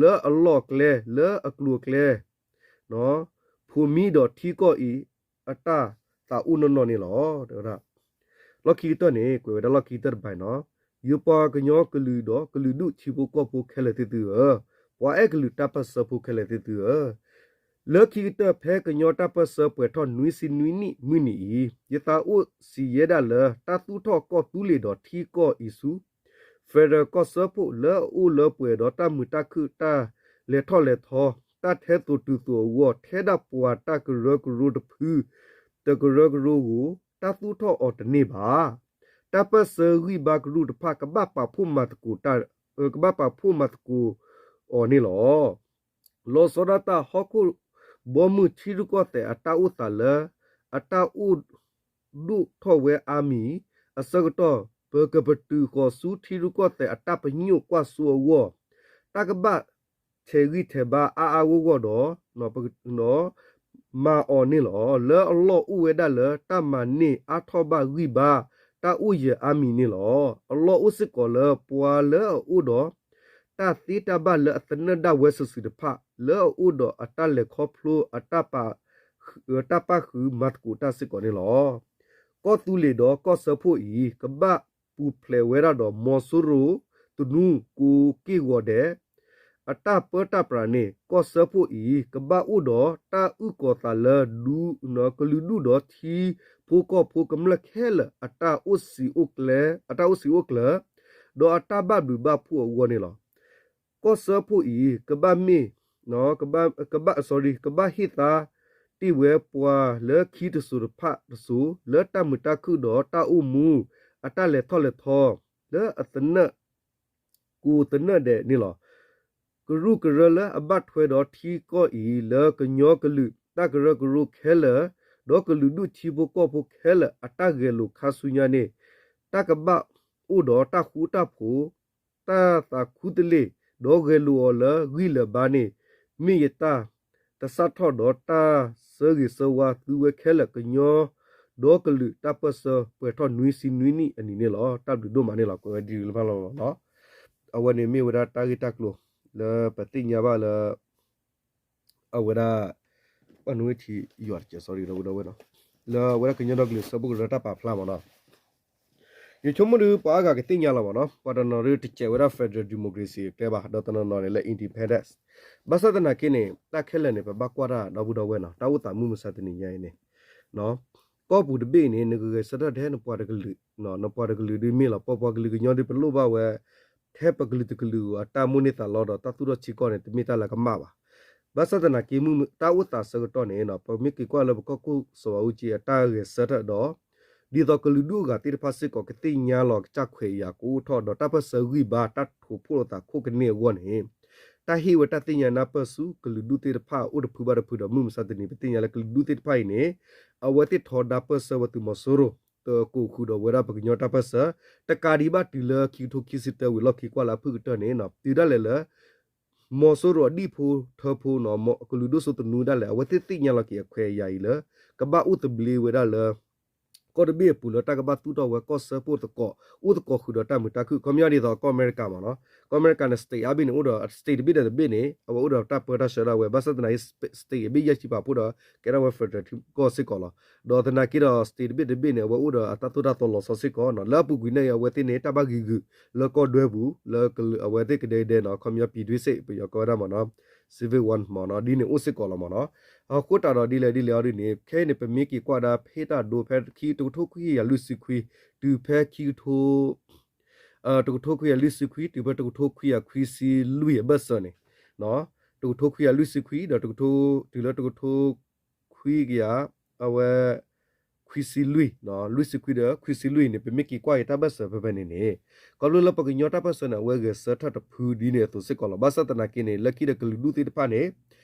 လၢအလီၢ်ကျဲ လၢအကျိၤအကျဲ ဖိးမံဒီးထံကီၢ်အံၤ အတၢ်သးအိၣ်နီၢ်နီၢ်န့ၣ်လီၤ. လီၢ်ခံကတၢၢ်န့ၣ် ကွဲးဝဲဒၣ်လီၢ်ခံကတၢၢ်တဘၣ်နီၤ, ယပှၤကညီကလုာ်ဒီးကလုာ်ဒူၣ်ထံဖိကီၢ်ဖိခဲလၢာ်သ့ၣ်သုဧၢ, ပှၤအဲၣ်ကလုာ်တၢ်ပၢၢ်ဆၢဖိခဲလၢာ်သ့ၣ်သုဧၢ, လၢခံကတၢၢ်ဖဲကညီတၢ်ပၢၢ်ဆၢပှဲၤထီၣ်နွံဆံနွံနံၣ်မုၢ်နံၤအံၤ, ယသးအိၣ်စံးယဲဒၣ်လၢ တၢ်သူၣ်ထီၣ်ကီၢ်သူလ့ၤဒီးထံကီၢ်အံၤဆူ federal ကီၢ်စၢဖှိၣ်လၢအအိၣ်လၢပှဲၤဒီးတၢ်မုာ်တၢ်ခုၣ်တၢ်လဲၤထီၣ်လဲၤထီ တၢ်ထဲသိးတုၤသိးအဂီၢ် ထဲဒၣ်ပှၤတၢ်ကရၢကရိတဖု တကရၢကရိဧိၤ တၢ်သူၣ်ထီၣ်အီၤတန့ၢ်ဘၣ်. တၢ်ပၢၢ်ဆၢဂံၢ်ဘါကရူၢ်တဖၣ် ကဘၣ်ပာ်ဖှိၣ်မၤသကိးတၢ် ကဘၣ်ပာ်ဖှိၣ်မၤသကိးအီၤန့ၣ်လီၤ. လီၤဆီဒၣ်တၢ် ဟီၣ်ခိၣ်ဘီမုၢ်ထံရူၢ်ကီၢ်သဲးအတၢ်အိၣ်သးလၢ အတၢ်အိၣ်ဒိၣ်ထီၣ်ဝဲအါမံၤအဆၢကတီၢ် ပကပတုာ်ဃီၤဆူထံရူၢ်ကီၢ်သဲးအတၢ်ပညိၣ်ကွၢ်စိအဂီၢ် တၢ်ကဘၣ်ထဲးဂံၢ်ထဲးဘါအါအါဂီၢ်ဂီၢ်ဒီး မၤအီၤန့ၣ်လီၤ. လၢအလီၢ်အိၣ်ဝဲဒၣ်လၢတၢ်မၤန့ၢ်အါထီၣ်ဘၣ်ဂံၢ်ဘါ တၢ်အိၣ်ယၢၤအါမံၤန့ၣ်လီၤ. အလီၢ်အိၣ်စ့ၢ်ကီးလၢပှၤလၢအအိၣ်ဒီး တၢ်သ့တၢ်ဘၣ်လၢအသနၢၣ်ဒၣ်ဝဲစုာ်စုာ်တဖၣ် လၢအအိၣ်ဒီးအတၢ်လဲၤခီဖျိ အတၢ်ပာ်ဃုာ်မၤသကိးတၢ်စ့ၢ်ကီးန့ၣ်လီၤ. ကီၢ်သူလ့ၤဒီးကီၢ်စၢဖှိၣ်အံၤ ကဘၣ် ပူၤဖျဲးဝဲဒၣ်ဒီး မီၤစိရိၤသနူကိးက့ၢ်ဂီၤဒဲး အတၢ်ပၢတၢ်ပြးန့ၣ် ကီၢ်စၢဖှိၣ်အံၤ ကဘၣ်အိၣ်ဒီးတၢ်အုၣ်ကီၤသးလၢဒူ ကလုာ်ဒူၣ်ဒီးထံဖိကီၢ်ဖိကမျၢၢ်ခဲလၢာ် အတၢ်အိၣ်စံးအိၣ်ကျၢၤ ဒီးအတၢ်ဘၣ်ဘျုးဘၣ်ဖှိၣ်အဂီၢ်န့ၣ်လီၤ. ကီၢ်စၢဖှိၣ်အံၤ ကဘၣ်မ့ၢ် ကဘၣ် ကဘၣ်ဟ့ၣ်သါတ့ၢ်ဝဲပှၤလၢခံတစိၤတဖၣ်တစိၤ လၢတၢ်မုာ်တၢ်ခုၣ်ဒီးတၢ်အိၣ်မူ အတၢ်လဲၤထီၣ်လဲၤထီ လၢအသနၢၣ် ကိးသနၢၣ်ဒဲးန့ၣ်လီၤ. ကရူၢ်ကရၢလၢအဘၣ်ထွဲဒီးထံကီၢ်အံၤ လၢကညီကလုာ် တၢ်ကရၢကရိခဲလၢာ် ဒီးကလုာ်ဒူၣ်ထံဖိကီၢ်ဖိခဲလၢာ် အတၢ်ဂဲၤလိာ်ခါဆူညါန့ၣ် တၢ်ကဘၣ်အိၣ်ဒီးတၢ်ဃူတၢ်ဖိး တၢ်သးခူတလ့ၢ် ဒီးဂဲၤလိာ်အီၤလၢဂံၢ်လၢၤဘါန့ၣ် မ့ၢ်ယတၢ်တစးထီၣ်ဒီးတၢ်ဆၢဂ့ၤဆၢဝါသုဝဲခဲလၢာ် ကညီဒီကလုာ်တၢ်ပၢၢ်ဆၢ ပှဲၤထီၣ်နွံဆံနွံနံၣ်အနံၤန့ၣ်လီၤ. တၢ်ဘျုးဒိၣ်မးန့ၣ်လီၤ. ကွဲးဝဲဒ်လၢဖးလီၤလီၤ. အဝဲန့ၣ်မ့ၢ်ဝဲဒၣ်တၢ်ဂ့ၢ်တၢ်ကျိၤလၢပသ့ၣ်ညါဘၣ်လၢ အဝဲဒၣ် ပနွေထံယွၤတကဲး sorry ဒီပုၢ်ဒီဝဲၢ်နီၤ, လၢအဝဲဒၣ်ကညီဒီကလုာ်စၢဖှိၣ်ကရၢတၢ်ပာ်ဖျါမ့ၢ်နီၤ. ယဆိကမိၣ်ဒီး ပှၤအါဂၤကသ့ၣ်ညါလီၤမ့ၢ်နီၤ, ပှၤတနီၤဒုးတစဲးဝဲဒၣ် federal democracy အကျဲဘၣ်, ဒီးတနီၤနီၤန့ၣ်လၢ independence. ဘၣ်ဆၣ်သနာ်က့န့ၣ် တၢ်ခဲလၢာ်န့ၣ် ပဘၣ်ကွၢ်တၢ်ဒီပုၢ်ဒီဝဲၢ်နီၤ, တၢ်အိၣ်သးမုၢ်မဆါတနံၤညါအံၤန့ၣ် ကီၢ်ပူၤတဘ့ၣ်အံၤန့ၣ် နကဂဲၤဆၢထၢၣ်ထဲနပှၤတကလုာ်, နပှၤတကလုာ်ဒုးမ့ၢ်လီၤ, ပပှၤကလုာ်ကညီဒုးပလိၣ်ဘၣ်ဝဲ ထဲပကလုာ်တကလုာ်အတၢ်မိၣ်န့ၢ်သးလီဒီးတၢ်သူၣ်ထီၣ်ဆံးကီၢ်န့ၣ် တမ့ၢ်တၢ်လၢကမၣ်ဘၣ်. ဘၣ်ဆၣ်သနာ်က့ မုၢ်တၢ်အိၣ်သးဆၢကတီၢ်န့ၣ် ပမ့ၢ်က့ၤကွၢ်လၢပကီၢ်ခိၣ်စီၤဘးအူကၠံအတၢ်ဂဲၤဆၢထၢၣ်ဒီး ဒ်သိးကလုာ်ဒူၣ်အဂၤသ့ၣ်တဖၣ်စ့ၢ်ကီး ကသ့ၣ်ညါလီၤကစၢ်ခွဲးယာ်ကအိၣ်ထီၣ်ဒီး တၢ်ပၢၢ်ဆၢဂံၢ်ဘါတၢ်ထိးဖှိၣ်လိာ်သးခိၣ်ကန့ၢ်အဂီၢ်န့ၣ် တၢ်ဟ့ၣ်ဝဲတၢ်သ့ၣ်ညါနၢ်ပၢၢ်ဆူကလုာ်ဒူၣ်သ့ၣ်တဖၣ်အိၣ်တဖုဘၣ်တဖုဒီး မုၢ်မဆါတနံၤ ပသ့ၣ်ညါလၢကလုာ်ဒူၣ်သ့ၣ်တဖၣ်အံၤန့ၣ် အဝဲသ့ၣ်ထီဒါပၢၢ်ဆၢဝဲသုးမီၤစိရိၤ တကိးဃုာ်ဒီးဝဲဒၣ်ပကညီတၢ်ပၢၢ်ဆၢ တကးဒံးဘၣ်တုၤလၢခံကထိခံဆံတၢဝံၤလီၢ်ခံကွၢ်လၢအဖုၣ်ကတၢၢ်န့ၣ် တုၤဒၣ်လဲာ်လၢ မီၤစိရိၤအဒံၣ်ဖိထၢဖိနီၤ ကလုာ်ဒိၣ်စိသနူဒၣ်လဲာ် အဝဲသ့ၣ်သ့ၣ်ညါလီၤက့ၤအခွဲးအယာ်အံၤလၢ ကဘၣ်အိၣ်သဘျ့ဝဲဒၣ်လၢ ကီၢ်တဘ့ၣ်အပူၤလၢတၢ်ကဘၣ်သူၣ်ထီၣ်ဝဲကီၢ်စၢဖှိၣ်သကိး အိၣ်သကိးဃုာ်ဒီးတၢ်မုာ်တၢ်ခုၣ် ခီပညီဒ်သိးကီၢ်အမဲရကၤမ့ၢ်နီၤ, ကီၢ်အမဲရကၤန့ၣ် state အါဘ့ၣ်န့ၣ် အိၣ်ဒီး state တဘ့ၣ်ဒီးတဘ့ၣ်န့ၣ် အဝဲအိၣ်ဒီးတၢ်ပၢတၢ်ဆှၢဒၣ်ဝဲ ဘၣ်ဆၣ်သနာ်က့ state အဘ့ၣ်ယဲၢ်ဆံပာ်ဖှိၣ်ဒီး ကဲထီၣ်ဝဲ federal ထံကီၢ်စ့ၢ်ကီးလီၤ. ဒီးသနာ်က့ဒီး state တဘ့ၣ်တဘ့ၣ်န့ၣ် အဝဲအိၣ်ဒီးအတၢ်သိၣ်တၢ်သီလီၤဆီစ့ၢ်ကီးနီၤ, လၢအပူၤကွံာ်န့ၣ် အဝဲသ့ၣ်န့ၣ် တၢ်ဘၣ်ဂံၤဂုာ်လၢကီၢ်ဒွဲပူၤ လၢအဝဲသ့ၣ်ကဒဲကဒဲနီၤ ခီပညီ ပြည်တွင်းစစ် ပယီၤကိးဝဲဒၣ်မ့ၢ်နီၤ civil war မ့ၢ်နီၤ ဒ်န့ၣ်အိၣ်စ့ၢ်ကီးလီၤမ့ၢ်နီၤ. အဃိသတးဒီးဒ်လဲၣ်ဒ်လဲၣ်အီၤဒ်န့ၣ် ခဲအံၤန့ၣ် ပမ့ၢ်က့ၤကွၢ်ဒၣ်ဖဲတၢ်ဒိဖဲခံ တကထိခွံကယၤလွံၢ်ဆံခွံ တုၤဖဲခံကထိ တကထိခွံကယၤလွံၢ်ဆံခွံ တုၤဖဲတကထိခွံကယၤခွံဆံလွံၢ်အဘၢၣ်စၢၤန့ၣ် တကထိခွံကယၤလွံၢ်ဆံခွံ ဒီးတကထိ တုၤလၢတကထိခွံကယၤ အဝဲ ခွံဆံလွံၢ်, လွံၢ်ဆံခွံဒီး ခွံဆံလွံၢ်န့ၣ် ပမ့ၢ်က့ၤကွၢ်က့ၤတၢ်ဘၢၣ်စၢၤဖဲဖဲန့ၣ်န့ၣ် ခီဖျိလၢပကညီတၢ်ပၢၢ်ဆၢန့ၣ် အဝဲဂဲၤဆၢထၢၣ်တဖုဒ်န့ၣ်အသိးစ့ၢ်ကီးလီၤ. ဘၣ်ဆၣ်သနာ်က့န့ၣ် လၢခံဒီးကလုာ်ဒူၣ်သ့ၣ်တဖၣ်န့ၣ်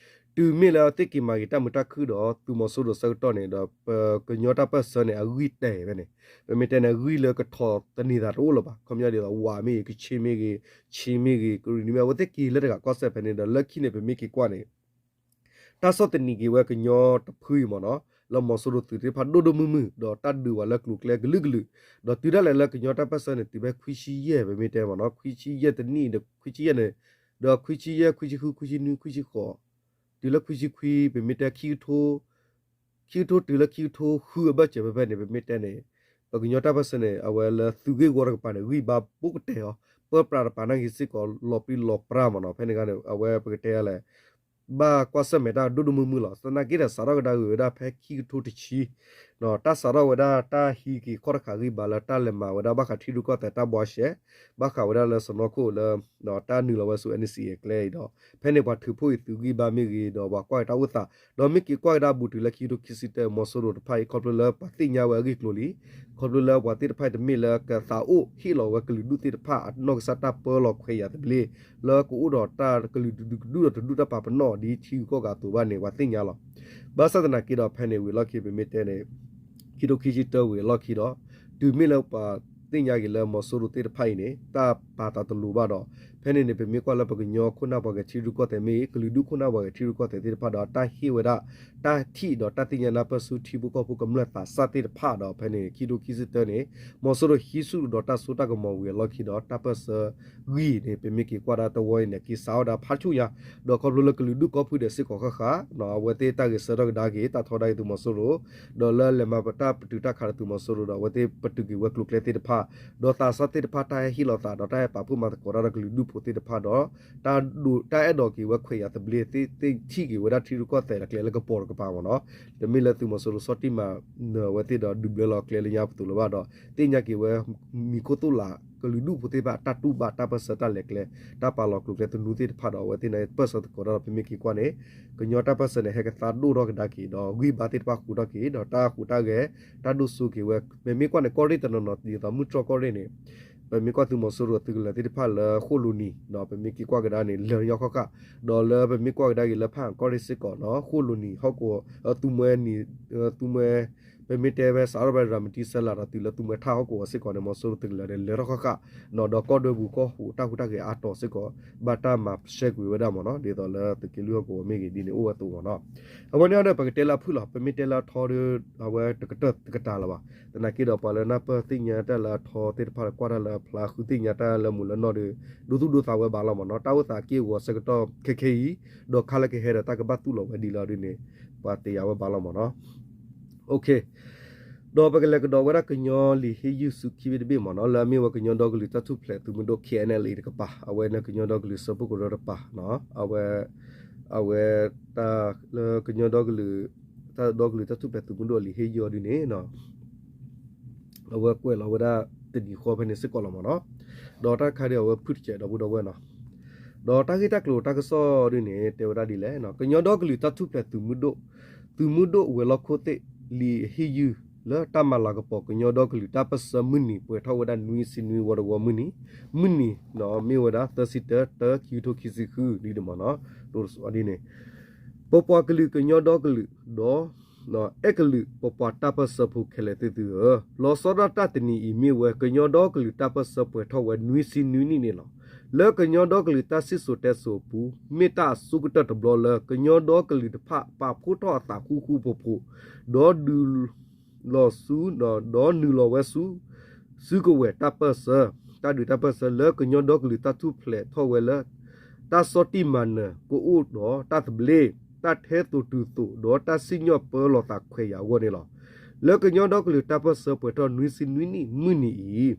တုၤမ့ၢ်လၢသ့ၣ်က့ၤမၤက့ၤတၢ်မုာ်တၢ်ခုၣ်ဒီး သုးမီၤစိရိၤဆၢကတီၢ်န့ၣ်ဒီး ပကညီတၢ်ပၢၢ်ဆၢန့ၣ် အဂံၢ်တဲာ်ဖဲန့ၣ် ပမ့ၢ်တဲန့ၣ် အဂံၢ်လၢကထီၣ်သန့ၤသးတအိၣ်လၢၤဘၣ်. ခီပညီဒ်သိး ဝါမ့ၢ်ဂ့ၤ ကချ့ၣ်မ့ၢ်ဂ့ၤ ဆ့မ့ၢ်ဂ့ၤ ကရံၣ်နံၤမ့ၢ် အဝဲသ့ၣ်က့ၤလၢတဂၤကီၢ်စဲၣ်ဖဲန့ၣ်ဒီး လၢခံန့ၣ် ပမ့ၢ်က့ၤကွၢ်န့ၣ် တၢ်ဆီၣ်သနံးက့ၤဝဲကညီတဖုအံၤမ့ၢ်နီၤ, လၢမီၤစိရိၤသုးသ့ၣ်တဖၣ်ဒိၣ်ဒိၣ်မုၢ်မုၢ် ဒီးတၢ်ဒုးဝဲလၢကျိၤကျဲကလုာ်ကလုာ်, ဒီးတုၤဒၣ်လဲာ်လၢကညီတၢ်ပၢၢ်ဆၢန့ၣ် တုၤဖဲခွံဆံယဲၢ် ပမ့ၢ်တဲမ့ၢ်နီၤ, ခွံဆံယဲၢ်တနံၣ်ဒီး ခွံဆံယဲၢ်န့ၣ်, ဒီးခွံဆံယဲၢ် ခွံဆံဃု ခွံဆံနွံ ခွံဆံဃိး, တုၤလၢခွံဆံခွံ ပမ့ၢ်တဲခံကထိ ခံကထိတုၤလၢခံကထိဃုအဘၢၣ်စၢၤဖဲဖဲန့ၣ် ပမ့ၢ်တဲန့ၣ် ပကညီတၢ်ပၢၢ်ဆၢန့ၣ် အဝဲလၢသုးဂ့ၢ်ဝီတကပၤန့ၣ် ဂံၢ်ဘါဘူးကတဲာ်အီၤ, ပၢပြးတပၤနာ်က့စ့ၢ်ကီး လီၤပြံလီၤပြါမ့ၢ်နီၤ, ဖဲန့ၣ်အခါန့ၣ် အဝဲပကတဲလဲၣ် ဘၣ်ကွၢ်ဆၢၣ်မဲာ်တၢ်ဒိၣ်ဒိၣ်မုၢ်မုၢ်လီၤ. သနာ်က့ဒီး စးထီၣ်ကဒါက့ၤဝဲဒၣ်ဖဲခံကထိတဆံ တၢ်စးထီၣ်ဝဲဒၣ်တၢ်ဟံးက့ၤခီၣ်တဃာ်ဂံၢ်ဘါလၢတၢ်လဲၤမၤဝဲဒၣ် ဘၣ်ဃးထံရူၢ်ကီၢ်သဲးတၢ်ဘှါရှဲ, ဘၣ်ဃးဝဲဒၣ်လၢစီၢ်နီၤခိၣ်လၢ တၢ်နုာ်လီၤဝဲဆူ NCA အကျဲအံၤဒီး ဖဲန့ၣ်ပှၤထုးဖှိၣ်အံၤသုးဂံၢ်ဘါမ့ၢ်ဂ့ၤ ဒီးပှၤကွၢ်က့ၤတၢ်အိၣ်သး ဒီးမ့ၢ်က့ၤကွၢ်ကဒါဘူးတုၤလၢခံကထိခံဆံတၢ မီၤစိရိၤတဖၣ်အံၤ ခီဖျိလၢပှၤသ့ၣ်ညါဝဲအဂ့ၢ်ကျိၤလံ, ခီဖျိလၢပှၤသ့ၣ်တဖၣ်အံၤတမ့ၢ်လၢကသးအိၣ်ဟ့ၣ်လီၤဝဲကလုာ်ဒူၣ်သ့ၣ်တဖၣ်အနီၢ်ကစၢ်တၢ်ပၢလီၤခွဲးယာ်သဘျ့ လၢကအိၣ်ဒီးတၢ်ကလုာ်တဒူၣ်ဒီးတဒူၣ်တၢ်ပာ်ပနီၣ်ဒ်ထံဂုၤကီၢ်ဂၤအသိးဘၣ်န့ၣ် ပှၤသ့ၣ်ညါလီၤ. ဘၣ်ဆၣ်သနာ်က့ဒီးဖဲန့ၣ်ဝံၤအလီၢ်ခံ ပမ့ၢ်တဲန့ၣ် ခံကထိခံဆံတၢဝံၤအလီၢ်ခံဒီး တုၤမ့ၢ်လၢပှၤသ့ၣ်ညါက့ၤလၢမီၤစိရိၤသ့ၣ်တဖၣ်အံၤန့ၣ် တၢ်ပာ်သးတလိၤဘၣ်ဒီး ဖဲန့ၣ်န့ၣ် ပမ့ၢ်ကွၢ်လၢပကညီခိၣ်နၢ်ပှၤဂဲၤထံရူၢ်ကီၢ်သဲးမ့ၢ်ဂ့ၤ ကလုာ်ဒူၣ်ခိၣ်နၢ်ပှၤဂဲၤထံရူၢ်ကီၢ်သဲးသ့ၣ်တဖၣ်ဒီး တၢ်ဟ့ၣ်ဝဲဒၣ် တၢ်ထံၣ်ဒီးတၢ်သ့ၣ်ညါနၢ်ပၢၢ်ဆူထံဖိကီၢ်ဖိကမျၢၢ်သးစၢ်သ့ၣ်တဖၣ်ဒီး ဖဲန့ၣ်ခံထိခံဆံတၢန့ၣ် မီၤစိရိၤဟံးဆူၣ်ဒီးတၢ်စိတၢ်ကမီၤဝံၤအလီၢ်ခံဒီး တၢ်ပၢၢ်ဆၢဂံၢ်န့ၣ် ပမ့ၢ်က့ၤကွၢ်ဒၣ်တဝီအံၤန့ၣ် က့ၤစးထီၣ်ဝဲဒၣ်ဖးဆူၣ်ညါ, ဒီးခီဖျိလၢကလုာ်ဒူၣ်ကီၢ်ဖုဒဲးစ့ၢ်ကီးဃၣ်ဃၣ် အဝဲသ့ၣ်တၢ်ဂဲၤဆၢထၢၣ်ကဒါက့ၤ တၢ်ထီဒါက့ၤသုးမီၤစိရိၤ ဒီးလၢလဲၤမၤပတၢ်ပတုာ်တၢ်ခးဒီးသုးမီၤစိရိၤဒီး အဝဲသ့ၣ်ပတုာ်က့ၤဝဲကျိၤကျဲသ့ၣ်တဖၣ်, ဒီးသးစၢ်သ့ၣ်တဖၣ် တၢ်ဟဲဟ့ၣ်လီၤသးဒီးတၢ်ဟဲပာ်ဖှိၣ်မၤသကိးတၢ်ဒီးကလုာ်ဒူၣ်ဖိသ့ၣ်တဖၣ်ဒီး တၢ်အဲၣ်ဒိးက့ၤဝဲခွဲးယာ်သဘျ့သ့ၣ် ထံၣ်က့ၤဝဲဒၣ်ထံရူၢ်ကီၢ်သဲးဒီးကျဲလၢကပီၤတကပၤမ့ၢ်နီၤ, တမ့ၢ်လၢသုးမီၤစိရိၤဆီၣ်တံၢ်မၤနၢၤအဝဲသ့ၣ်ဒီး ဒုးဘျၢလီၤကျဲလၢညါပသိးလၢၤဘၣ်ဒီး သ့ၣ်ညါက့ၤဝဲ မံၤခိၣ်သိၣ်လး ကလုာ်ဒူၣ်ဖိသ့ၣ်တဖၣ် တၢ်တူၢ်ဘၣ်တၢ်ပၢၢ်ဆၢတၢ်လဲၤကျဲ တၢ်ပာ်လီၤကျိၤကျဲသနူသ့ၣ်တဖၣ်ဒီး အဝဲသ့ၣ်န့ၣ်ပၢၢ်ဆၢသကိးတၢ်ဒီး ပမ့ၢ်က့ၤကွၢ်န့ၣ် ကညီတၢ်ပၢၢ်ဆၢန့ၣ် ဟဲကသါဒိၣ်ထီၣ်ကဒါက့ၤဒီး ဂံၢ်ဘါသ့ၣ်တဖၣ်ဃူထီၣ်က့ၤ ဒီးတၢ်ဟူးတၢ်ဂဲၤ တၢ်ဒိၣ်စိက့ၤဝဲ ပမ့ၢ်ကွၢ်န့ၣ် ကီၢ်ရ့ၣ်တနီၤနီၤ ဒ်သိးမုၢ်တြီၢ်ကီၢ်ရ့ၣ်န့ၣ် ပမ့ၢ်ကွၢ်သုးမီၤစိရိၤသုးကလၢၤသ့ၣ်တဖၣ်လၢဃိၣ်လိၤနံၤ ဒီးပမ့ၢ်က့ၤကွၢ်ကဒါန့ၣ် လၢာ်ညီဃီဃာ် ဒီးလၢပမ့ၢ်ကွၢ်ကဒါက့ၤလၢဖၣ်အၣ်ကီၢ်ရ့ၣ်စ့ၢ်ကီးနီၤ ဃိၣ်လိၤနံၤဟီၣ်ကဝီၤ သုးမွဲနံၤ သုးမွဲ ပမ့ၢ်တဲဝဲစးထီၣ်ဝဲရၤမတံဆဲလးဒီးတုၤလၢသုးမွဲထၣ်ဟီၣ်ကဝီၤစ့ၢ်ကီးန့ၣ် မီၤစိရိၤသုးကလၢၤန့ၣ် လၢာ်ထီၣ်ဃီဃာ် ဒီးကီၢ်ဒွဲပူၤကီၢ်ဟူးတၢ်ဟူးတၢ်ဂဲၤအါတီၤစ့ၢ်ကီး ဘၣ်တၢ်မၤရှဲကွံာ်ဝဲဒၣ်မ့ၢ်နီၤ ဒ်သိးလၢသုးက့လွံၢ်ဟီၣ်ကဝီၤမ့ၢ်ဂ့ၤဒ်န့ၣ် အိၣ်ဝဲအသိးမ့ၢ်နီၤ အဝဲန့ၣ်ဒီး ပကတဲလၢအဖုၣ်လီၤ ပမ့ၢ်တဲလၢအထီဒီး အဝဲတကတၢၢ်တကတၢၢ်လၢၤဘၣ် သနာ်က့ဒီးပှၤလၢနၢ်ပၢၢ်သ့ၣ်ညါတၢ်လၢအထီသ့ၣ်တဖၣ် ကွၢ်တၢ်လၢအဖျါ ဃုသ့ၣ်ညါတၢ်လၢမုာ်လၢနီၢ်ဒီး ဒိသူၣ်ဒိသးဝဲဘၣ်လီၤမ့ၢ်နီၤ တၢ်အိၣ်သးက့ၢ်အဂီၤဆၢကတီၢ်ခဲခဲအံၤ ဒီးခါလၢကဟဲဒီးတၢ်ကဘၣ်သူၣ်လီၤဝဲဒ်လဲၣ်ဒ်န့ၣ် ပှၤတယာ်ဝဲဘၣ်လီၤမ့ၢ်နီၤ ဒီးပကလဲၤကဒီးဝဲဒၣ်ကညီလံာ်ဟ့ၣ်ယုၢ်ဆူခံဘ့ၣ်တဘ့ၣ်မ့ၢ်နီၤ လၢအမ့ၢ်ဝဲကညီဒီကလုာ်တၢ်ထူၣ်ဖျဲးသုးမုၢ်ဒိၣ် K N L A တကပၤ အဝဲန့ၣ်ကညီဒီကလုာ်စၢဖှိၣ်ကရၢတကပၤ အဝဲ အဝဲ တၢ်လၢကညီဒီကလုာ် တၢ်ဒီကလုာ်တၢ်ထူၣ်ဖျဲးသုးမုၢ်ဒိၣ်အလံာ်ဟ့ၣ်ယုၢ်အီၤဒ်န့ၣ် အဝဲကွဲးလီၤဝဲဒၣ်တနံၤဃီဖဲန့ၣ်စ့ၢ်ကီးလီၤမ့ၢ်နီၤ ဒီးတၢ်တခါဒီးအဝဲဖုၣ်တစဲးဒီပုၢ်ဒီဝဲၢ်နီၤ ဒီးတၢ်ဂ့ၢ်တၢ်ကျိၤတၢ်ကစီၣ်ဒ်န့ၣ် တဲဝဲဒၣ်ဒ်လဲၣ် ကညီဒီကလုာ်တၢ်ထူၣ်ဖျဲးသုးမုၢ်ဒိၣ် သုးမုၢ်ဒိၣ်ဝဲၤလီၢ်ခိၣ်သ့ၣ် လံာ်ဟ့ၣ်ယုၢ် လၢတၢ်မၤလၤကပီၤကညီဒီကလုာ်တၢ်ပၢၢ်ဆၢမုၢ်နံၤ ပှဲၤထီၣ်ဝဲဒၣ်နွံဆံနွံဝီတဝီမုၢ်နံၤ မုၢ်နံၤ မ့ၢ်ဝဲဒၣ် သၢဆံတၢ တၢ ခံကထိခံဆံဃု ဒ်န့ၣ်မ့ၢ်နီၤ ဒ်န့ၣ် ပပှၤကလုာ်ကညီဒီကလုာ် ဒီး အဲၣ်ကလုာ်ပပှၤတၢ်ပၢၢ်ဆၢဖိခဲလၢာ်သ့ၣ်သုဧၢ, လီၤဆီဒၣ်တၢ်တနံၤအံၤမ့ၢ်ဝဲ ကညီဒီကလုာ်တၢ်ပၢၢ်ဆၢပှဲၤထီၣ်ဝဲနွံဆံနွံနံၣ်န့ၣ်လီၤ. လၢကညီဒီကလုာ်တၢ်စံၣ်စိၤတဲစိၤအပူၤ မ့ၢ်တၢ်အဆိကတၢၢ်တဘျီလၢ ကညီဒီကလုာ်တဖၣ်ပာ်ဖှိၣ်ထီၣ်အသးဃူဃူဖိးဖိး ဒီးဒုး လီၤဆူ ဒီးနုာ်လီၤဝဲဆူ စုကဝဲၤတၢ်ပၢၢ်ဆၢ တၢ်ဒုးတၢ်ပၢၢ်ဆၢလၢကညီဒီကလုာ်တၢ်ထူၣ်ဖျဲးထီၣ်ဝဲလၢ တၢ်ဆီၣ်တံၢ်မၤနၢၤကအိၣ်ဒီးတၢ်သဘျ့ တၢ်ထဲသိးတုၤသိး ဒီးတၢ်စံၣ်ညီၣ်ပၢလီၤသးခွဲးယာ်အဂီၢ်န့ၣ်လီၤ. လၢကညီဒီကလုာ်တၢ်ပၢၢ်ဆၢပှဲၤထီၣ်နွံဆံနွံနံၣ်မုၢ်နံၤ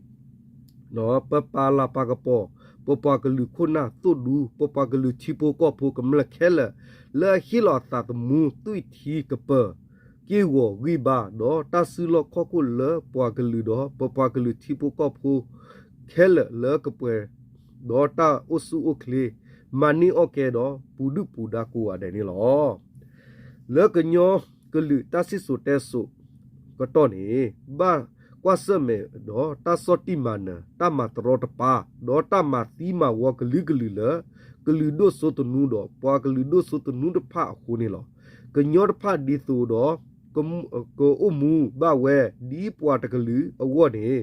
အံၤ ပပာ်လၤပာ်ကပီၤ ပပှၤကလုာ်ခိၣ်နၢ်သိၣ်ဒူ ပပှၤကလုာ်ထံဖိကီၢ်ဖိကမျၢၢ်ခဲလၢာ် လၢအဟ့ၣ်လီၤအသးသမူ သွံၣ်ထံကပၢၤ က့ၢ်ဂီၤဂံၢ်ဘါ ဒီးတၢ်စုလီၢ်ခီၣ်ခိၣ်လၢပှၤကလုာ်ဒီး ပပှၤကလုာ်ထံဖိကီၢ်ဖိခဲလၢာ်လၢကပှဲၤဒီးတၢ်အိၣ်ဆူၣ်အိၣ်ချ့ မၤန့ၢ်အီၣ်ကဲဒီးပူၤဒုၣ်ပူၤဒါကိးဂၤဒဲးန့ၣ်လီၤ. လၢကညီကလုာ်တၢ်စံၣ်စိၤတဲစိၤကတီၢ်န့ၣ် ဘၣ်ကွၢ်ဆၢၣ်မဲာ်ဒီးတၢ်ဆီၣ်တံၢ်မၤနၢၤ တၢ်မၤတရီတပါ ဒီးတၢ်မၤသံမၤဝီကလုာ်ကလုာ်လၢ ကလုာ်ဒိၣ်စိသနူဒီးပှၤကလုာ်ဒိၣ်စိသနူတဖၣ်အဃိန့ၣ်လီၤ. ကညီတဖၣ်ဒ်သိးဒီး ကအိၣ်မူဘၣ်ဝဲ ဒ်ပှၤတကလုာ်အဂီၢ်န့ၣ်